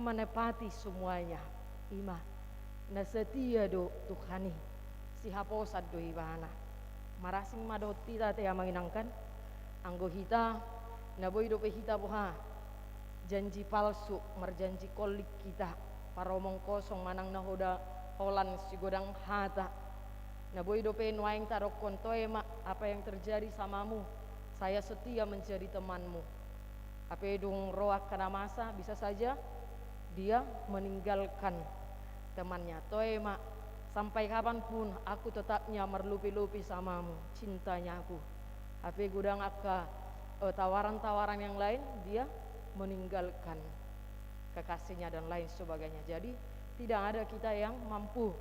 menepati semuanya. I ma, na setia do Tuhan i, sihaposan do Ibana. Marasing ma dohot hita ate, Amang Inang, kan? Anggo hita, na boi dope hita boha, janji palsu, marjanji kolling hita, paromong kosong manang na hoda holan sigodang hata. Na boi dope nuaeng tadokkon, toe ma, apa yang terjadi samamu, saya setia menjadi temanmu. Hape dung ro angka na masa, bisa saja dia meninggalkan temannya. Toe ma, sampai kapanpun aku tetapnya marlope-lope samamu, cintanya aku. Hape godang angka, eh, tawaran-tawaran yang lain, dia meninggalkan kekasihnya dan lain sebagainya. Jadi, tidak ada kita yang mampu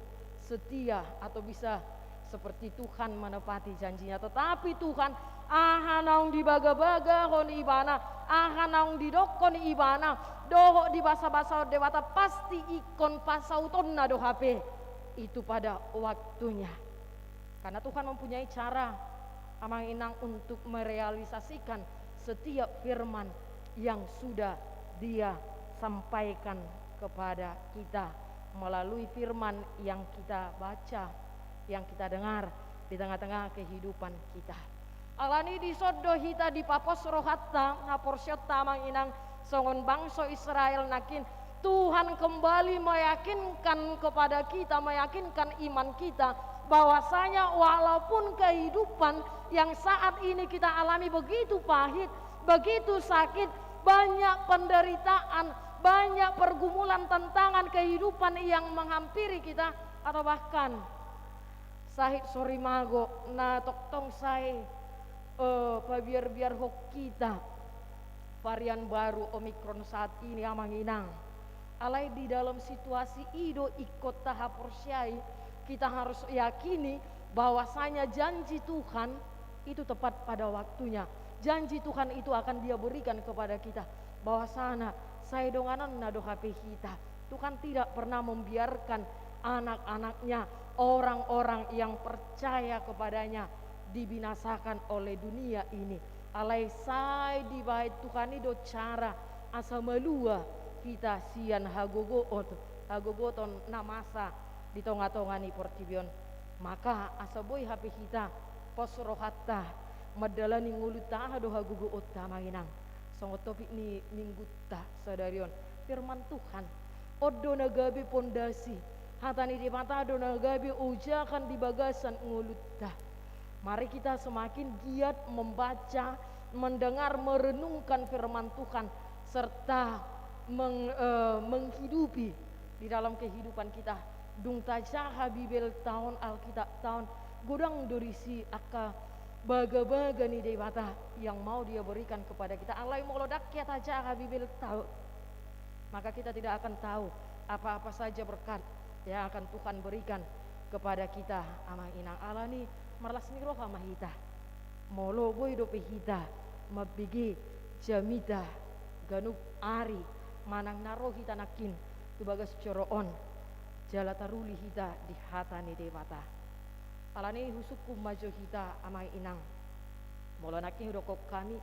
setia atau bisa seperti Tuhan menepati janjinya. Tetapi Tuhan, aha naung dibagabagahon Ibana, aha naung didokkon Ibana, dohot dibasabasahon Debata, pasti ingkon pasautonna do hape. Itu pada waktunya. Karena Tuhan mempunyai cara, Amang Inang, untuk merealisasikan setiap firman yang sudah Dia sampaikan kepada kita melalui firman yang kita baca, yang kita dengar di tengah-tengah kehidupan kita. Alani i dison do hita dipapos rohanta, haporseaonta, Amang Inang, songon bangso Israel nangkin, Tuhan kembali meyakinkan kepada kita, meyakinkan iman kita, bahwasanya walaupun kehidupan yang saat ini kita alami begitu pahit, begitu sakit, banyak penderitaan, banyak pergumulan, tantangan kehidupan yang menghampiri kita, atau bahkan sahit sorimago na tongtong sai, eh, pabiarbiarhon hita varian baru Omikron saat ini, Amang Inang. Alai di dalam situasi i do ingkon tahaporseai, kita harus yakini bahwasanya janji Tuhan itu tepat pada waktunya. Janji Tuhan itu akan Dia berikan kepada kita. Bahwasana sai dongananna do hape hita. Tuhan tidak pernah membiarkan anak-anaknya, orang-orang yang percaya kepada-Nya, dibinasakan oleh dunia ini. Alai sai dibaen Tuhan i do cara asa malua hita sian hagogoon, hagogoton na masa di tonga-tonga ni portibi on. Maka asa boi hape hita pos rohanta mandalani ngolunta, aha do hagogoonta, amang inang? Songon topik ni minggunta sadari on, firman Tuhan. On do na gabe pondasi, hata ni Debata do na gabe ojahan di bagasan ngolunta. Mari kita semakin giat membaca, mendengar, merenungkan firman Tuhan, serta meng-, eh, menghidupi di dalam kehidupan kita. Dung tajaha Bibelta on, Alkitabta on, godang do disi angka bagabaga ni Debata yang mau Dia berikan kepada kita. Alai molo ndang hea tajaha Bibelta on, maka kita tidak akan tahu apa-apa saja berkat yang akan Tuhan berikan kepada kita, amang inang. Alani marlas ni roha ma hita molo boi dope hita mambege jamita ganup ari manang na ro hita nangkin tu bagas joro on, jala taruli hita di hata ni Debata. Alani i husungkun ma jo hita, amang inang. Molo nangkin hudokkon hami,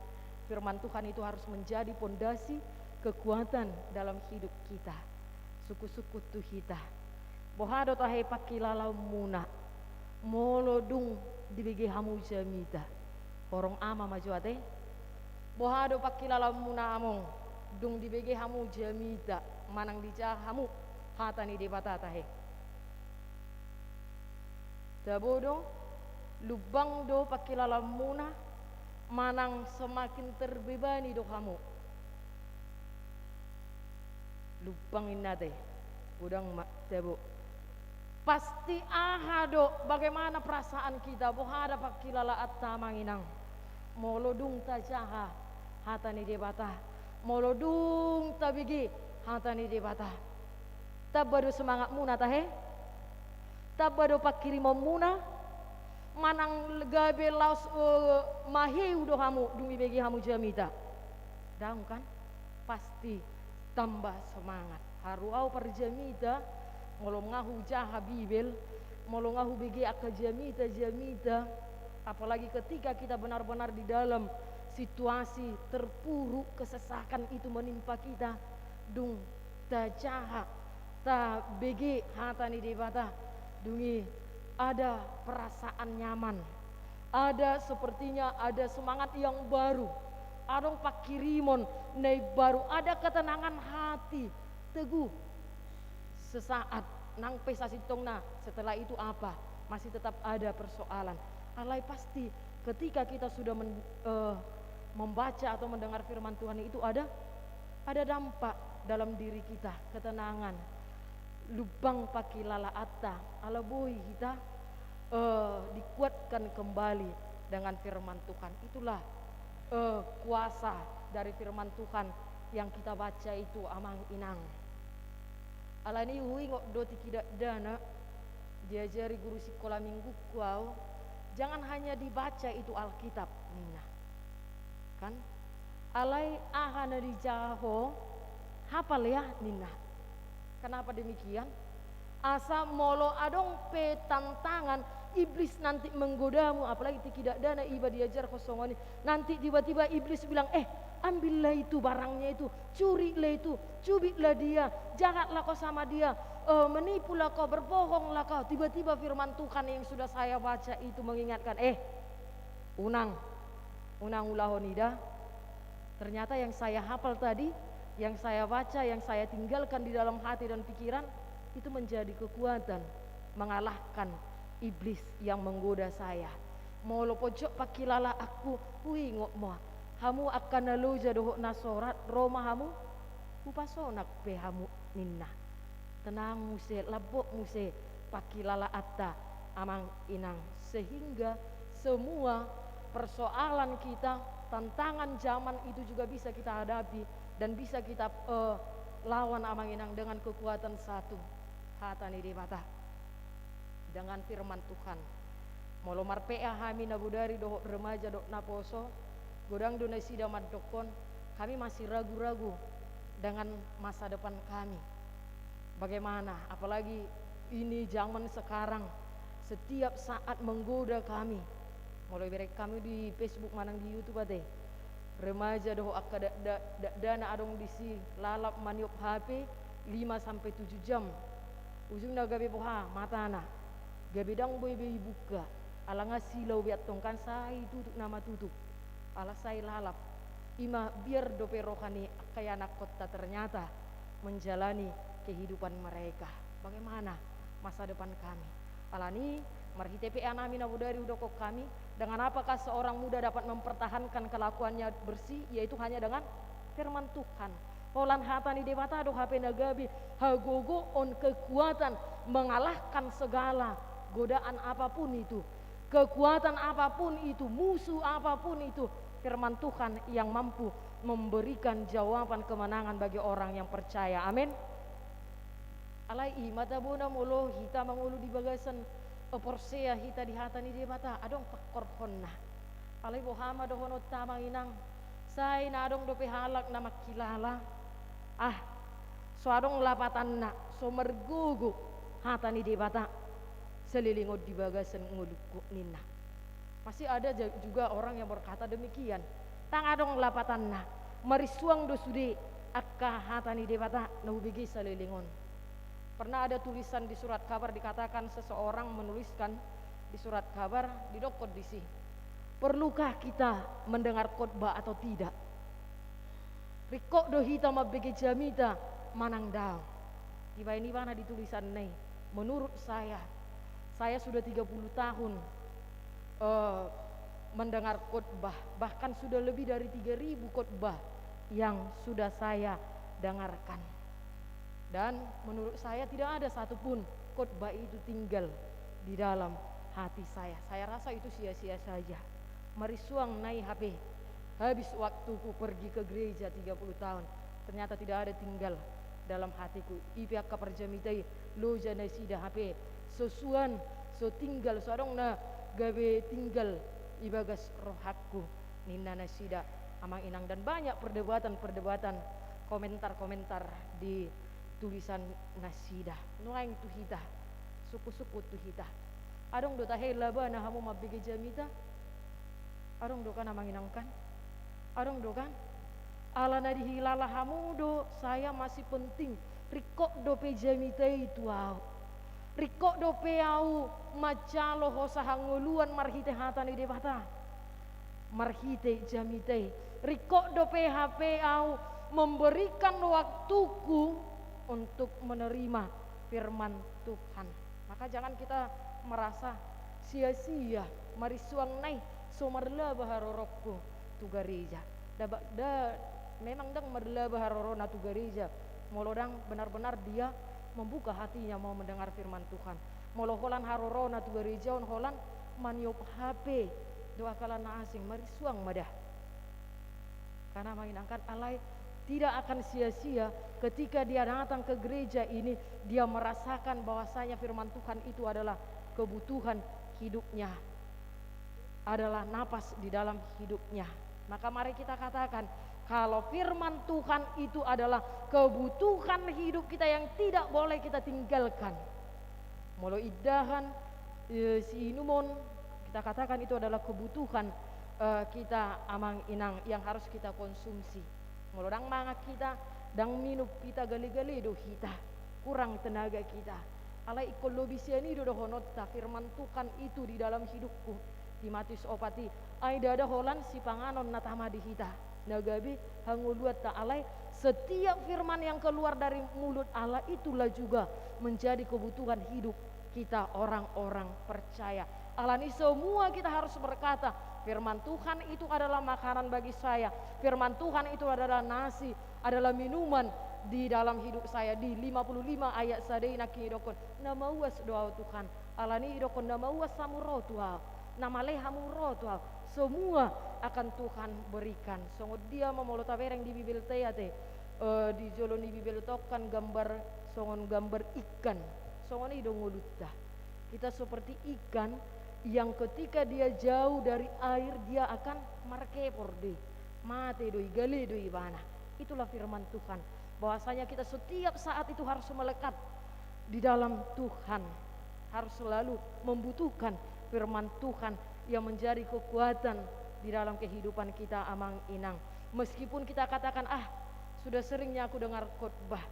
firman Tuhan itu harus menjadi pondasi kekuatan dalam hidup kita. Sungkun-sungkun tu hita. Boha do tahe pangkilalaonmuna molo dung dibege hamu jamita? Horong ama ma jo ate. Boha do pangkilalaonmuna, among, dung dibege hamu jamita manang dijaha hamu hata ni Debata tahe? Tabo do, lumbang do pangkilalaonmuna manang semakin terbebani do hamu? Lumbang ninna ate. Godang ma, tabo. Pasti aha do, bagaimana perasaan kita, boha do pangkilalaanta, amang inang, molo dung tajaha hata ni Debata, molo dung tabege hata ni Debata? Tamba do semangatmuna tahe? Tamba do pangkirimonmuna? Manang gabe laos, eh, maheu do hamu dung dibege hamu jamita? Daong kan? Pasti tamba semangat. Haru au parjamita, molo nga hujaha Bibel, molo nga hubege angka jamita-jamita, apalagi ketika kita benar-benar di dalam situasi terpuruk, kesesakan itu menimpa kita, dung tajaha, tabege hata ni Debata, dung i ada perasaan nyaman, ada, sepertinya ada semangat yang baru, adong pangkirimon na imbaru, ada ketenangan hati, teguh sesaat, nang pe sasintongna, setelah itu apa? Masih tetap ada persoalan. Alai pasti ketika kita sudah men-, eh, membaca atau mendengar firman Tuhan itu ada, ada dampak dalam diri kita, ketenangan, lumbang pangkilalaanta, ala boi hita, eh, dikuatkan kembali dengan firman Tuhan. Itulah, eh, kuasa dari firman Tuhan yang kita baca itu, amang inang. Alani i huingot do tingki dakdanak, diajari guru sikola mingguku au, jangan hanya dibaca itu Alkitab, ninna. Kan? Alai aha na dijaha ho, hapal ya, ninna. Kenapa demikian? Asa molo adong pe tantangan, iblis nanti menggodamu, apalagi tingki dakdanak iba diajarhon songon i. Nanti tiba-tiba iblis bilang, "Eh, ambillah itu barangnya itu, curilah itu, cubitlah dia, jahatlah kau sama dia, eh, menipulah kau, berbohonglah kau." Tiba-tiba firman Tuhan yang sudah saya baca itu mengingatkan, "Eh, unang, unang ulahon i da." Ternyata yang saya hafal tadi, yang saya baca, yang saya tinggalkan di dalam hati dan pikiran, itu menjadi kekuatan mengalahkan iblis yang menggoda saya. Molo pojok pangkilalaanku, huingot ma, hamu angka na loja dohot na sorat, ro ma hamu, hupasonang pe hamu, ninna. Tenang muse, lambok muse pangkilalaanta, amang inang, sehingga semua persoalan kita, tantangan zaman itu juga bisa kita hadapi dan bisa kita, eh, lawan, amang inang, dengan kekuatan satu, hata ni Debata, dengan firman Tuhan. Molo marpea hami na bodari dohot remaja dohot naposo, godang do nasida mandokkon, kami masih ragu-ragu dengan masa depan kami. Bagaimana? Apalagi ini zaman sekarang, setiap saat menggoda kami. Molo ibereng hamu di Facebook manang di YouTube ate, remaja dohot angka dakdanak adong disi lalap maniop H P lima sampe tujuh jam. Ujungna gabe boha matana, gabe ndang boi be ibuka. Ala nga silao be antong kan, sai tutup nama tutup. Ala sai lalap. Ima biar dope roha ni angka ianakkonta ternyata menjalani kehidupan mereka. Bagaimana masa depan kami? Alani, marhite pe anami na bodari hudokkon hami, dengan apakah seorang muda dapat mempertahankan kelakuannya bersih? Yaitu hanya dengan firman Tuhan. Holan hata ni Debata do hape na gabe hagogoon, kekuatan mengalahkan segala godaan apapun itu. Kekuatan apapun itu, musuh apapun itu, firman Tuhan yang mampu memberikan jawaban kemenangan bagi orang yang percaya. Amin. Alai ima tabona molo hita mangolu di bagasan, eh, porsea hita di hata ni Debata, adong pangkorhonna. Alai boha ma dohononta amang inang, sai na adong dope halak na mangkilala, ah, so adong lapatanna, so margogo hata ni Debata saleleng on di bagasan ngolungku ninna. Masih ada ja-, juga orang yang berkata demikian. Ndang adong lapatanna, marisuang do sude angka hata ni Debata na hubege saleleng on. Pernah ada tulisan di surat kabar, dikatakan seseorang menuliskan di surat kabar, didokkon disi, "Perlukah kita mendengar khotbah atau tidak? Ringkot do hita mambege jamita manang daong?" Dibaen ibana di tulisanna i, "Menurut saya, saya sudah tiga puluh tahun, eh, mendengar khotbah, bahkan sudah lebih dari tiga ribu khotbah yang sudah saya dengarkan. Dan menurut saya tidak ada satupun khotbah itu tinggal di dalam hati saya. Saya rasa itu sia-sia saja." Marisuang na i hape, habis waktuku pergi ke gereja tiga puluh tahun, ternyata tidak ada tinggal dalam hatiku. I pe angka parjamita i, loja nasida hape, so suan, so tinggal, so adong na gabe tinggal ibagas rohangku, ninna nasida amang inang. Dan banyak perdebatan-perdebatan, komentar-komentar di tulisan nasida. Nuaeng tu hita, sungkun-sungkun tu hita. Adong do tahe labana hamu mambege jamita? Adong do kan amang inang kan? Adong do kan? Ala na dihilala hamu do saya masih penting. Ringkot dope jamita i tu ahu. Ringkot dope ahu manjalo hosa hangoluan marhite hata ni Debata, marhite jamita i. Ringkot dope hape ahu memberikan waktuku untuk menerima firman Tuhan. Maka jangan kita merasa sia-sia marisuang na i, so marlaba haroroku tu gareja. Da, da, memang ndang marlaba harorona tu gareja molo ndang benar-benar dia membuka hatinya mau mendengar firman Tuhan. Molo holan harorona tu gareja on holan maniop H P dohot angka na asing, marisuang ma da. Karena amang inang kan, alai tidak akan sia-sia ketika dia datang ke gereja ini, dia merasakan bahwasanya firman Tuhan itu adalah kebutuhan hidupnya, adalah napas di dalam hidupnya. Maka mari kita katakan, kalau firman Tuhan itu adalah kebutuhan hidup kita yang tidak boleh kita tinggalkan. Molo indahan, eh, siinumon, kita katakan itu adalah kebutuhan, eh, kita amang inang yang harus kita konsumsi. Molo ndang mangan hita, ndang minum hita, gale-gale do hita, kurang tenaga kita. Alai ingkon lobi sian i do dohononta, firman Tuhan itu di dalam hidupku. Di Matius opat i, ai ndada holan sipanganon na tama di hita na gabe hangoluanta, alai setiap firman yang keluar dari mulut Allah itulah juga menjadi kebutuhan hidup kita orang-orang percaya. Alani semua kita harus berkata, firman Tuhan itu adalah makanan bagi saya. Firman Tuhan itu adalah nasi, adalah minuman di dalam hidup saya. Di lima puluh lima ayat sada i nangkin didokkon, na mauas do ahu Tuhan. Alani i didokkon, na mauas hamu ro tu ahu, na male hamu ro tu ahu. Semua akan Tuhan berikan. Songon dia ma molo tabereng di Bibelta i ate, eh, di jolo ni Bibelta on kan gambar, songon gambar ikan. Songon i do ngolunta. Kita seperti ikan yang ketika dia jauh dari air, dia akan markepor do i. Mate do i, gale do ibana. Itulah firman Tuhan. Bahwasanya kita setiap saat itu harus melekat di dalam Tuhan. Harus selalu membutuhkan firman Tuhan yang menjadi kekuatan di dalam kehidupan kita, Amang Inang. Meskipun kita katakan, "Ah, sudah sering ya aku dengar khotbah.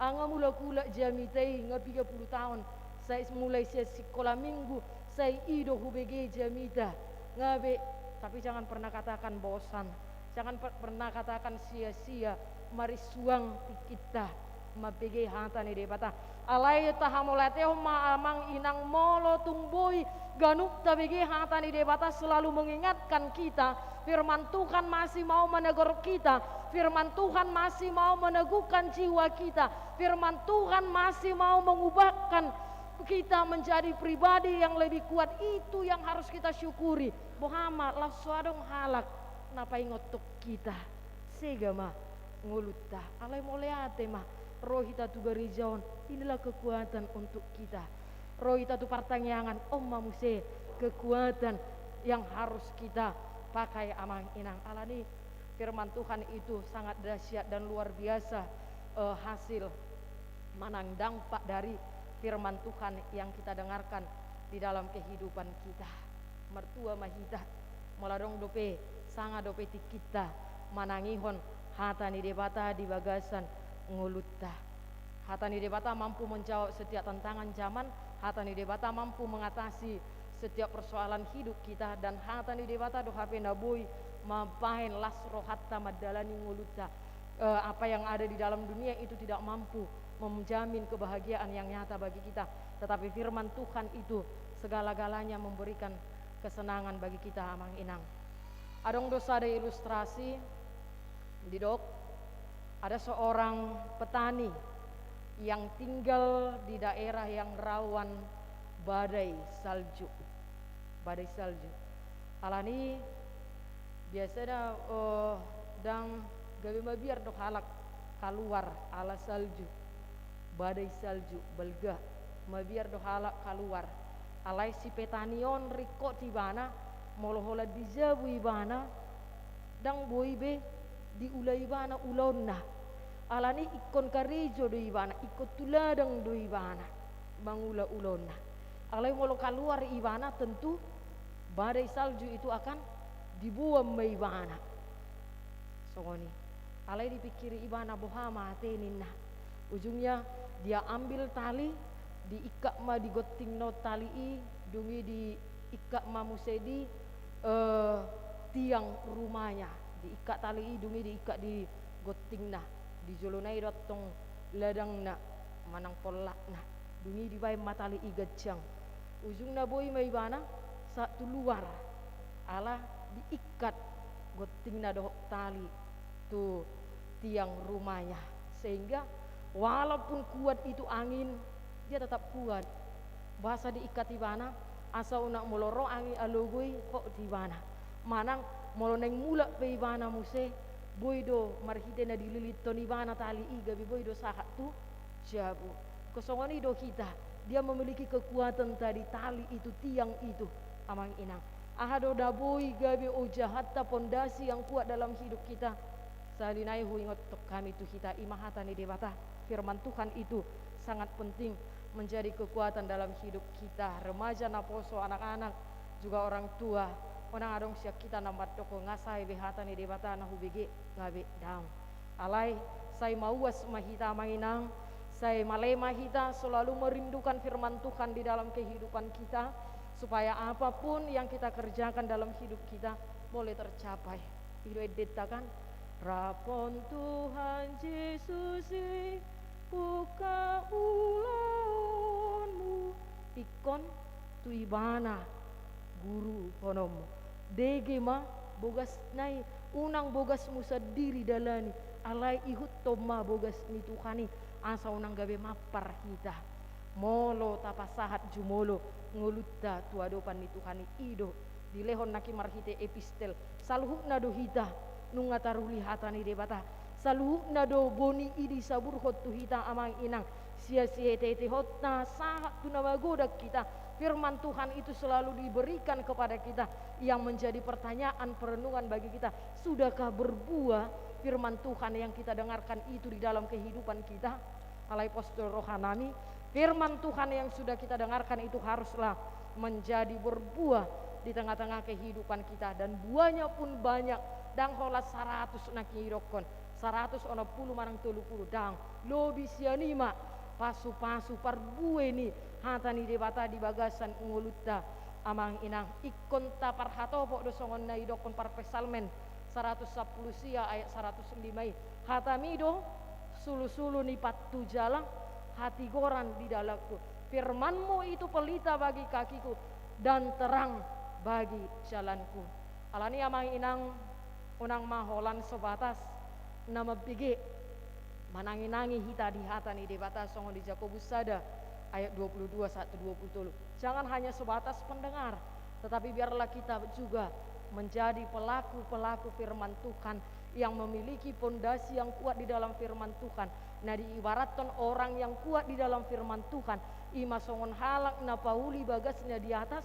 Ah, nga mulak-ulak jamita i, nga piga pulu taon. Sai mulai sian sikola minggu, sai i do hubege jamita." Nga be, tapi jangan pernah katakan bosan. Jangan per-, pernah katakan sia-sia, marisuang tingkinta mambege hata ni Debata. Alai tahamauliatehon ma, Amang Inang, molo tung boi ganup tabege hata ni Debata selalu mengingatkan kita, firman Tuhan masih mau menegur kita, firman Tuhan masih mau meneguhkan jiwa kita, firman Tuhan masih mau mengubahkan kita menjadi pribadi yang lebih kuat. Itu yang harus kita syukuri. Boha ma, laos so adong halak na paingothon hita. Sega ma ngolunta. Alai mauliate ma, ro hita tu gareja on, inilah kekuatan untuk kita. Ro hita tu partangiangan, on ma muse kekuatan yang harus kita pakai, Amang Inang. Alani firman Tuhan itu sangat dahsyat dan luar biasa, eh, hasil manang dampak dari firman Tuhan yang kita dengarkan di dalam kehidupan kita. Martua ma hita, molo adong dope, sanga dope tingkinta manangihon hata ni Debata di bagasan ngolunta. Hata ni Debata mampu menjawab setiap tantangan zaman, hata ni Debata mampu mengatasi setiap persoalan hidup kita, dan hata ni Debata do hape na boi mambahen las rohanta mandalani ngolunta. Eh, apa yang ada di dalam dunia itu tidak mampu menjamin kebahagiaan yang nyata bagi kita. Tetapi firman Tuhan itu segala-galanya memberikan kesenangan bagi kita, Amang Inang. Adong do sada ilustrasi, didok, ada seorang petani yang tinggal di daerah yang rawan badai salju. Badai salju. Alani biasana, eh, ndang gabe mabiar do halak kaluar ala salju. Badai salju, balga, mabiar do halak kaluar. Alai si petani on ringkot ibana, molo holan di jabu ibana, ndang boi be diula ibana ulaonna. Alani ingkon karejo do ibana, ingkon tu ladang do ibana mangula ulaonna. Alai molo kaluar ibana, tentu badai salju itu akan diboan ma ibana. Songon i. Alai dipingkiri ibana, boha ma ate, ninna. Ujungnya dia ambil tali, diikat ma di gontingna on tali i, dung i diikat ma muse di, eh, tiang rumahnya. Diikat tali i, dung i diikat di gontingna. Di jolona i do antong ladangna manang pollakna. Dung i dibaen ma tali i ganjang. Ujungna boi ma ibana sahat tu luar. Ala diikat gontingna dohot tali tu tiang rumahnya. Sehingga walaupun kuat itu angin, dia tetap kuat. Boasa diikat ibana, asa unang molo ro angin alogo i, hot ibana. Manang molo naeng mulak pe ibana muse, boi do marhite na dililithon ibana tali i, gabe boi do sahat tu jabu. Ingkon songon i do hita, dia memiliki kekuatan tadi, tali itu, tiang itu, Amang Inang. Aha do na boi gabe ojahanta, pondasi yang kuat dalam hidup kita? Sahali nai huingothon hami tu hita, i ma hata ni Debata. Firman Tuhan itu sangat penting menjadi kekuatan dalam hidup kita. Remaja, naposo, anak-anak, juga orang tua. Unang adong sian hita na mandok, nga sae be hata ni Debata na hubege, nga be, daong. Alai sai mauas ma hita, Amang Inang, sai male ma hita selalu merindukan firman Tuhan di dalam kehidupan kita, supaya apapun yang kita kerjakan dalam hidup kita boleh tercapai. I do endenta kan? Rap on Tuhan Jesus i, buka ulaonmu. Ingkon tu ibana guruhononmu. Dege ma bogasna i, unang bogasmu sandiri dalani, alai ihuthon ma bogas ni Tuhan i, asa unang gabe mampar hita. Molo tapasahat jumolo ngolunta tu adopan ni Tuhan i, i do dilehon nangkin marhite epistel. Saluhutna do hita nunga taruli hata ni Debata. Saluhutna do boni i disaburhon tu hita, Amang Inang. Sian sihetehetehonta sahat tu na magodang hita, firman Tuhan itu selalu diberikan kepada kita yang menjadi pertanyaan perenungan bagi kita. Sudahkah berbuah firman Tuhan yang kita dengarkan itu di dalam kehidupan kita? Alai pos do rohanami, firman Tuhan yang sudah kita dengarkan itu haruslah menjadi berbuah di tengah-tengah kehidupan kita, dan buahnya pun banyak. Ndang holan saratus na hidokkon, saratus onom pulu manang tolu pulu, ndang, lobi sian i ma pasu-pasu parbue ni hata ni Debata di bagasan ngolunta. Amang inang, ingkon taparhatopot do songon na didokkon parpsalmen saratus sampulu sia ayat saratus lima i: Hatami do sulu-sulu ni pathu jala hatigoran di dalanku. Firman-Mu itu pelita bagi kakiku dan terang bagi jalanku. Alani amang inang, unang ma holan so batas na mambege manangi-nangi hita di hata ni Debata songon di Jakobus sada ayat dua pulu dua sahat tu dua pulu tolu. Jangan hanya sebatas pendengar, tetapi biarlah kita juga menjadi pelaku-pelaku firman Tuhan yang memiliki pondasi yang kuat di dalam firman Tuhan. Na diibarathon orang yang kuat di dalam firman Tuhan, i ma songon halak na pauli bagasna di atas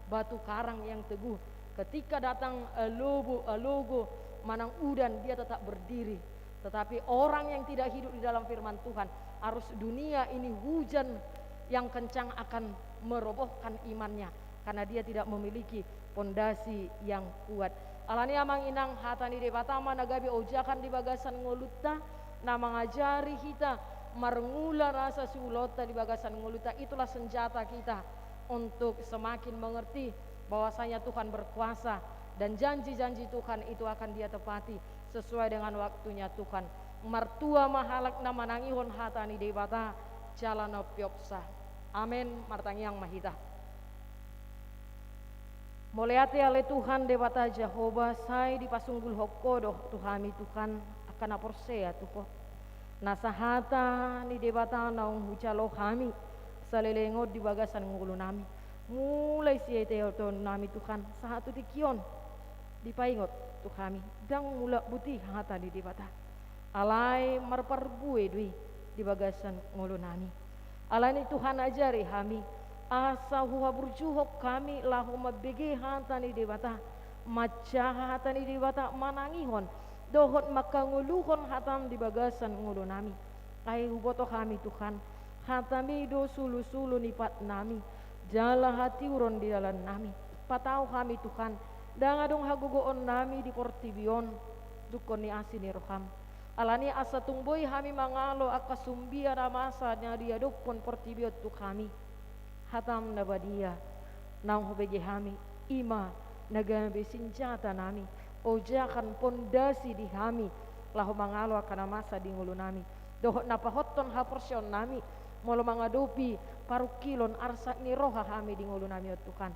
batu karang yang teguh. Ketika datang, eh, lobo, eh, logo, manang udan, dia tetap berdiri. Tetapi orang yang tidak hidup di dalam firman Tuhan, arus dunia ini hujan yang kencang akan merobohkan imannya, karena dia tidak memiliki pondasi yang kuat. Alani amang inang, hata ni Debata ma na gabe ojakan di bagasan ngolunta, na mangajari hita marngula rasa siulaonta di bagasan ngolunta. Itulah senjata kita untuk semakin mengerti bahwasanya Tuhan berkuasa dan janji-janji Tuhan itu akan Dia tepati sesuai dengan waktunya Tuhan. Martua ma halak na manangihon hata ni Debata jala na umpeopsa. Amen. Martangiang ma hita. Mauliate ale Tuhan Debata Jahowa, sai dipasunggulhon Ho do tu hami Tuhan angka na porsea tu Ho, nasa hata ni Debata naung hujalo hami saleleng on di bagasan ngolunami. Mulai sian itoitonami Tuhan sahat tu tingki on, dipaingot tu hami ndang mulak buti hata ni Debata, alai marparbue do i di bagasan ngolunami. Alani Tuhan, ajari hami asa huhaburjuhon hami laho mambege hata ni Debata, manjaha hata ni Debata, manangihon dohot manghangoluhon hatam di bagasan ngolunami. Ai huboto hami Tuhan, hatami do sulu-sulu ni patnami jala hatiuron di dalannami. Patau hami Tuhan, ndang adong hagogoonnami di portibi on, dungkon ni asi ni roham. Alani asa tung boi hami mangalo angka sumbia na masa na diadophon portibi on tu hami, hatam na badia naung hubege hami, i ma na gabe sinjatanami, ojakan pondasi di hami laho mangalo angka na masa di ngolunami, dohot na pahothon haporseaonnami molo mangadopi parungkilon arsak ni roha hami di ngolunami on Tuhan.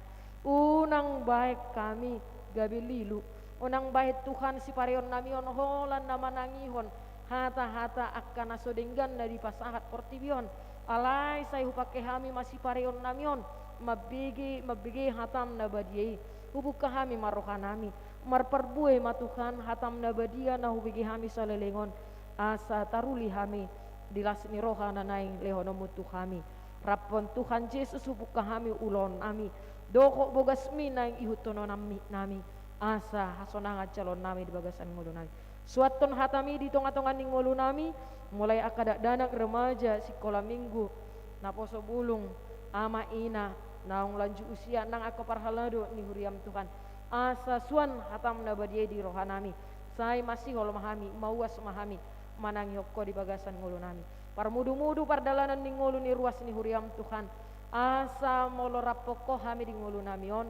Unang bahen hami gabe lilu, unang bahen Tuhan sipareonnami on holan na manangihon hata-hata angka na so denggan na dipasahat portibi on. Alai sai hupangke hami ma sipareonnami on mambege, mambege hatam na badia i. Hubungka hami ma rohanami, marparbue ma Tuhan hatam na badia na hubege hami saleleng on, asa taruli hami di las ni roha na naeng lehononmu tu hami. Raphon Tuhan Jesus hubungka hami ulaonnami dohot bogasmi naeng ihuthononnami, asa hasonangan jaloonnami di bagasan ngolunami. Suanhon hatami di tonga-tonga ni ngolunami, mulai angka dakdanak, remaja, sikola minggu, naposo bulung, ama ina, naung lanjut usia, nang angka parhalado ni huriam Tuhan. Asa suan hatam na badia i di rohanami, sai masihol ma hami, mauas ma hami manangihon Ho di bagasan ngolunami. Parmudu-mudu pardalanan ni ngolu ni ruas ni huriam Tuhan, asa molo raphon Ho hami di ngolunami on,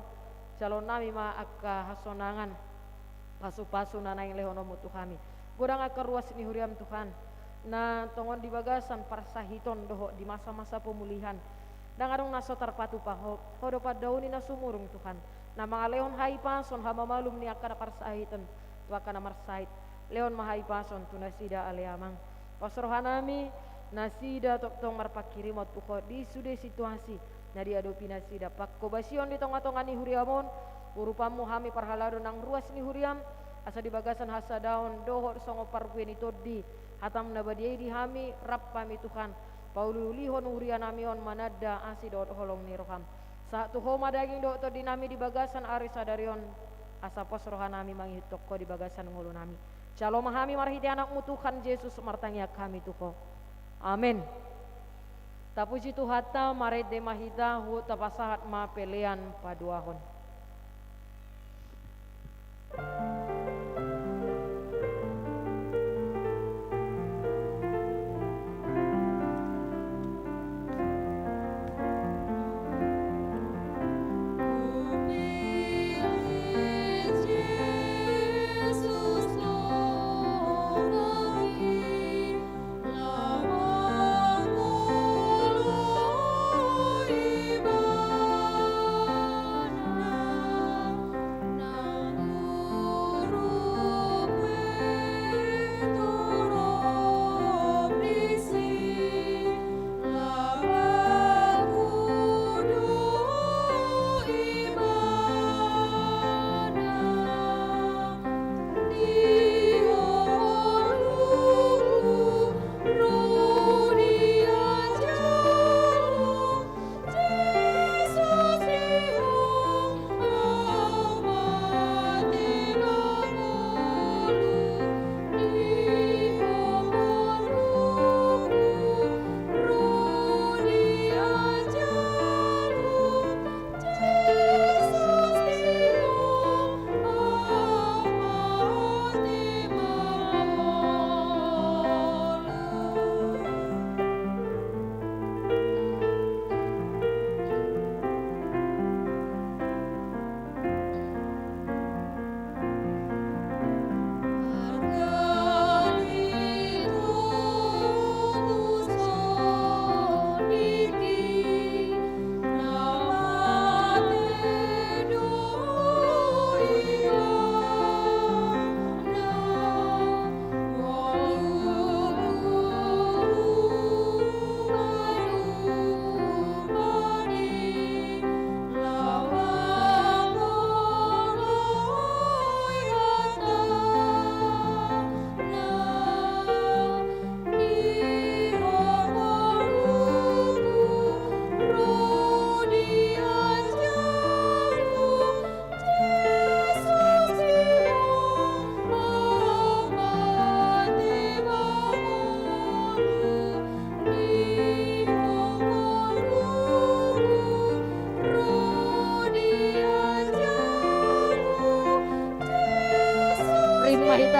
jaloonnami ma angka hasonangan, pasu-pasu na naeng lehononmu tu hami. Godang angka ruas ni huriam Tuhan, na tongon di bagasan parsahiton dohot di masa-masa pemulihan. Ndang adong na so tarpatupa Ho, Ho do pandaoni na sumurung Tuhan, na mangalehon hahipason, hamamalum ni angka na parsahiton tu angka na marsahit. Lehon ma hahipason tu nasida ale Amang. Pos rohanami nasida tongtong marpanghirimon tu Ho di sude situasi na diadopi nasida. Panghobasion di tonga-tonga ni huriam on, urupanmu hami parhalado nang ruas ni huriam, asa di bagasan hasadaon dohot songon parbue ni tondi, hatam na badia i di hami, rap hami Tuhan, pauli-ulihon hurianami on mananda asi dohot holong ni roham. Sahat tu Ho ma daging dohot tondinami di bagasan ari sadari on, asa pos rohanami mangihuthon Ho di bagasan ngolunami. Jalo ma hami marhite Anakmu Tuhan Jesus, martangiang hami tu Ho. Amen. Tapuji Tuhanta, marende ma hita, huhut tapasahat ma pelean paduahon.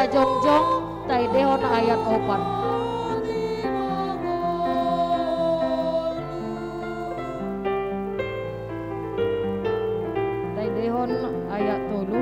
Jongjong, taendehon ayat opat. Taendehon ayat tolu.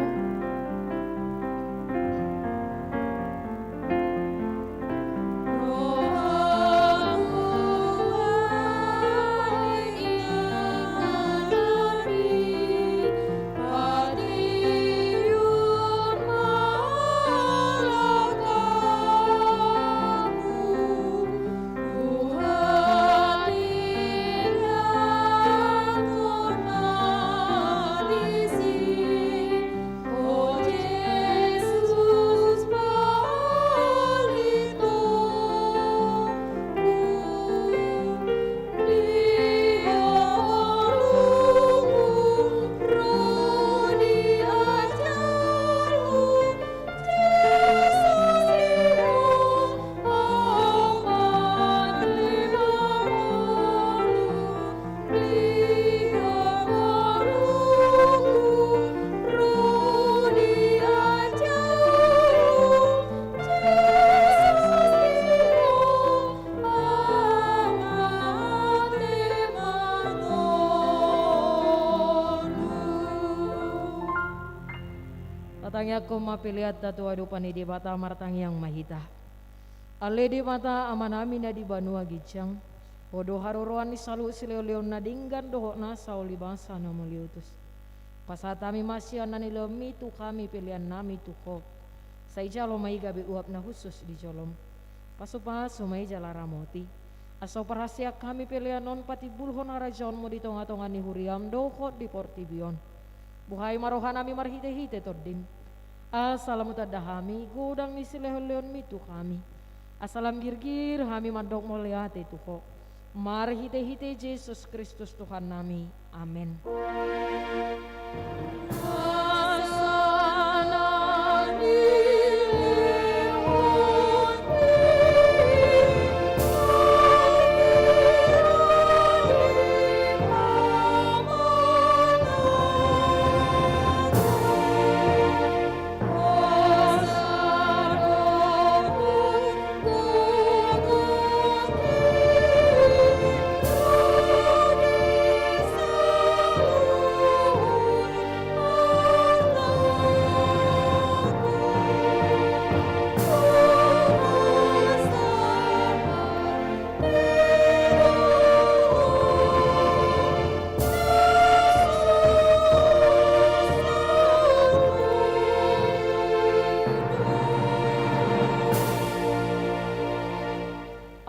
Tatangiangkon ma peleanta tu adopan ni Debata. Martangiang ma hita. Ale Debata Amanami na di banua ginjang, Ho do haroroan ni saluhut silehonlehon na denggan dohot nasa ulibasa na mauliutus. Pasahat hami ma sian na nilehonMi tu hami peleannami tu Ho. Sai jalo ma i gabe uap na hushus di joloM. Pasupasu ma i jala ramoti, asa huparhaseang hami pelean on patimbulhon harajaonMu di tongatonga ni huriaM dohot di portibi on. Buhai ma rohanami marhitehite TondiM, asa lam hutanda hami godang ni silehonlehonMi tu hami, asa lam girgir hami mandok mauliate tu Ho. Marhitehite Jesus Kristus Tuhannami. Amen.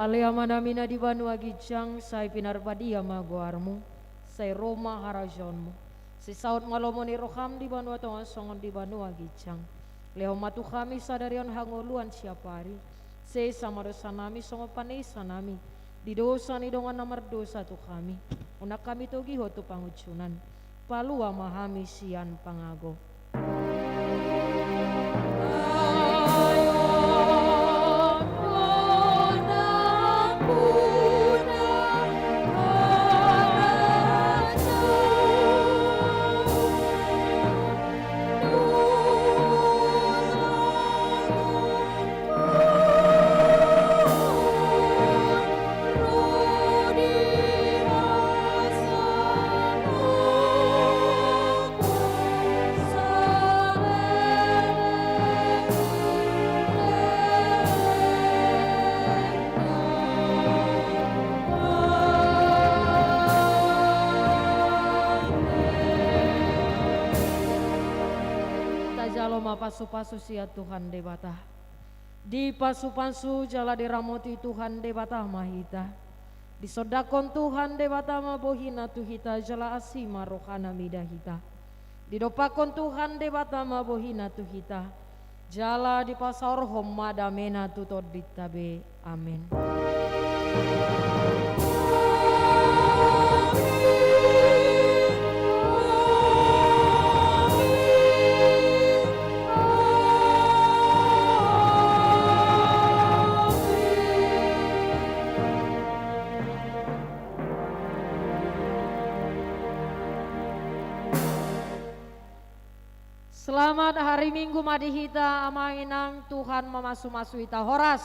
Ale Amanami na di banua ginjang, sai pinarbadia ma goarMu, sai ro ma harajaonMu, sai saut ma lomo ni rohaM di banua tonga songon di banua ginjang. Lehon ma tu hami sadari on hangoluan siapari. Sesa ma dosanami songon panesanami di dosa ni dongan na mardosa tu hami. Unang hami togihon tu pangunjunan. Palua ma hami sian pangago. Tajalo ma pasupasu sian Tuhan Debata. Dipasupasu jala diramoti Tuhan Debata ma hita. Disondangkon Tuhan Debata ma bohiNa tu hita jala asi ma rohaNa mida hita. Didompakkon Tuhan Debata ma bohiNa tu hita jala dipasaorhon ma dameNa tu tondinta be. Amen. Selamat hari Minggu ma di hita, Amang Inang, Tuhan mamasu-masu hita. Horas.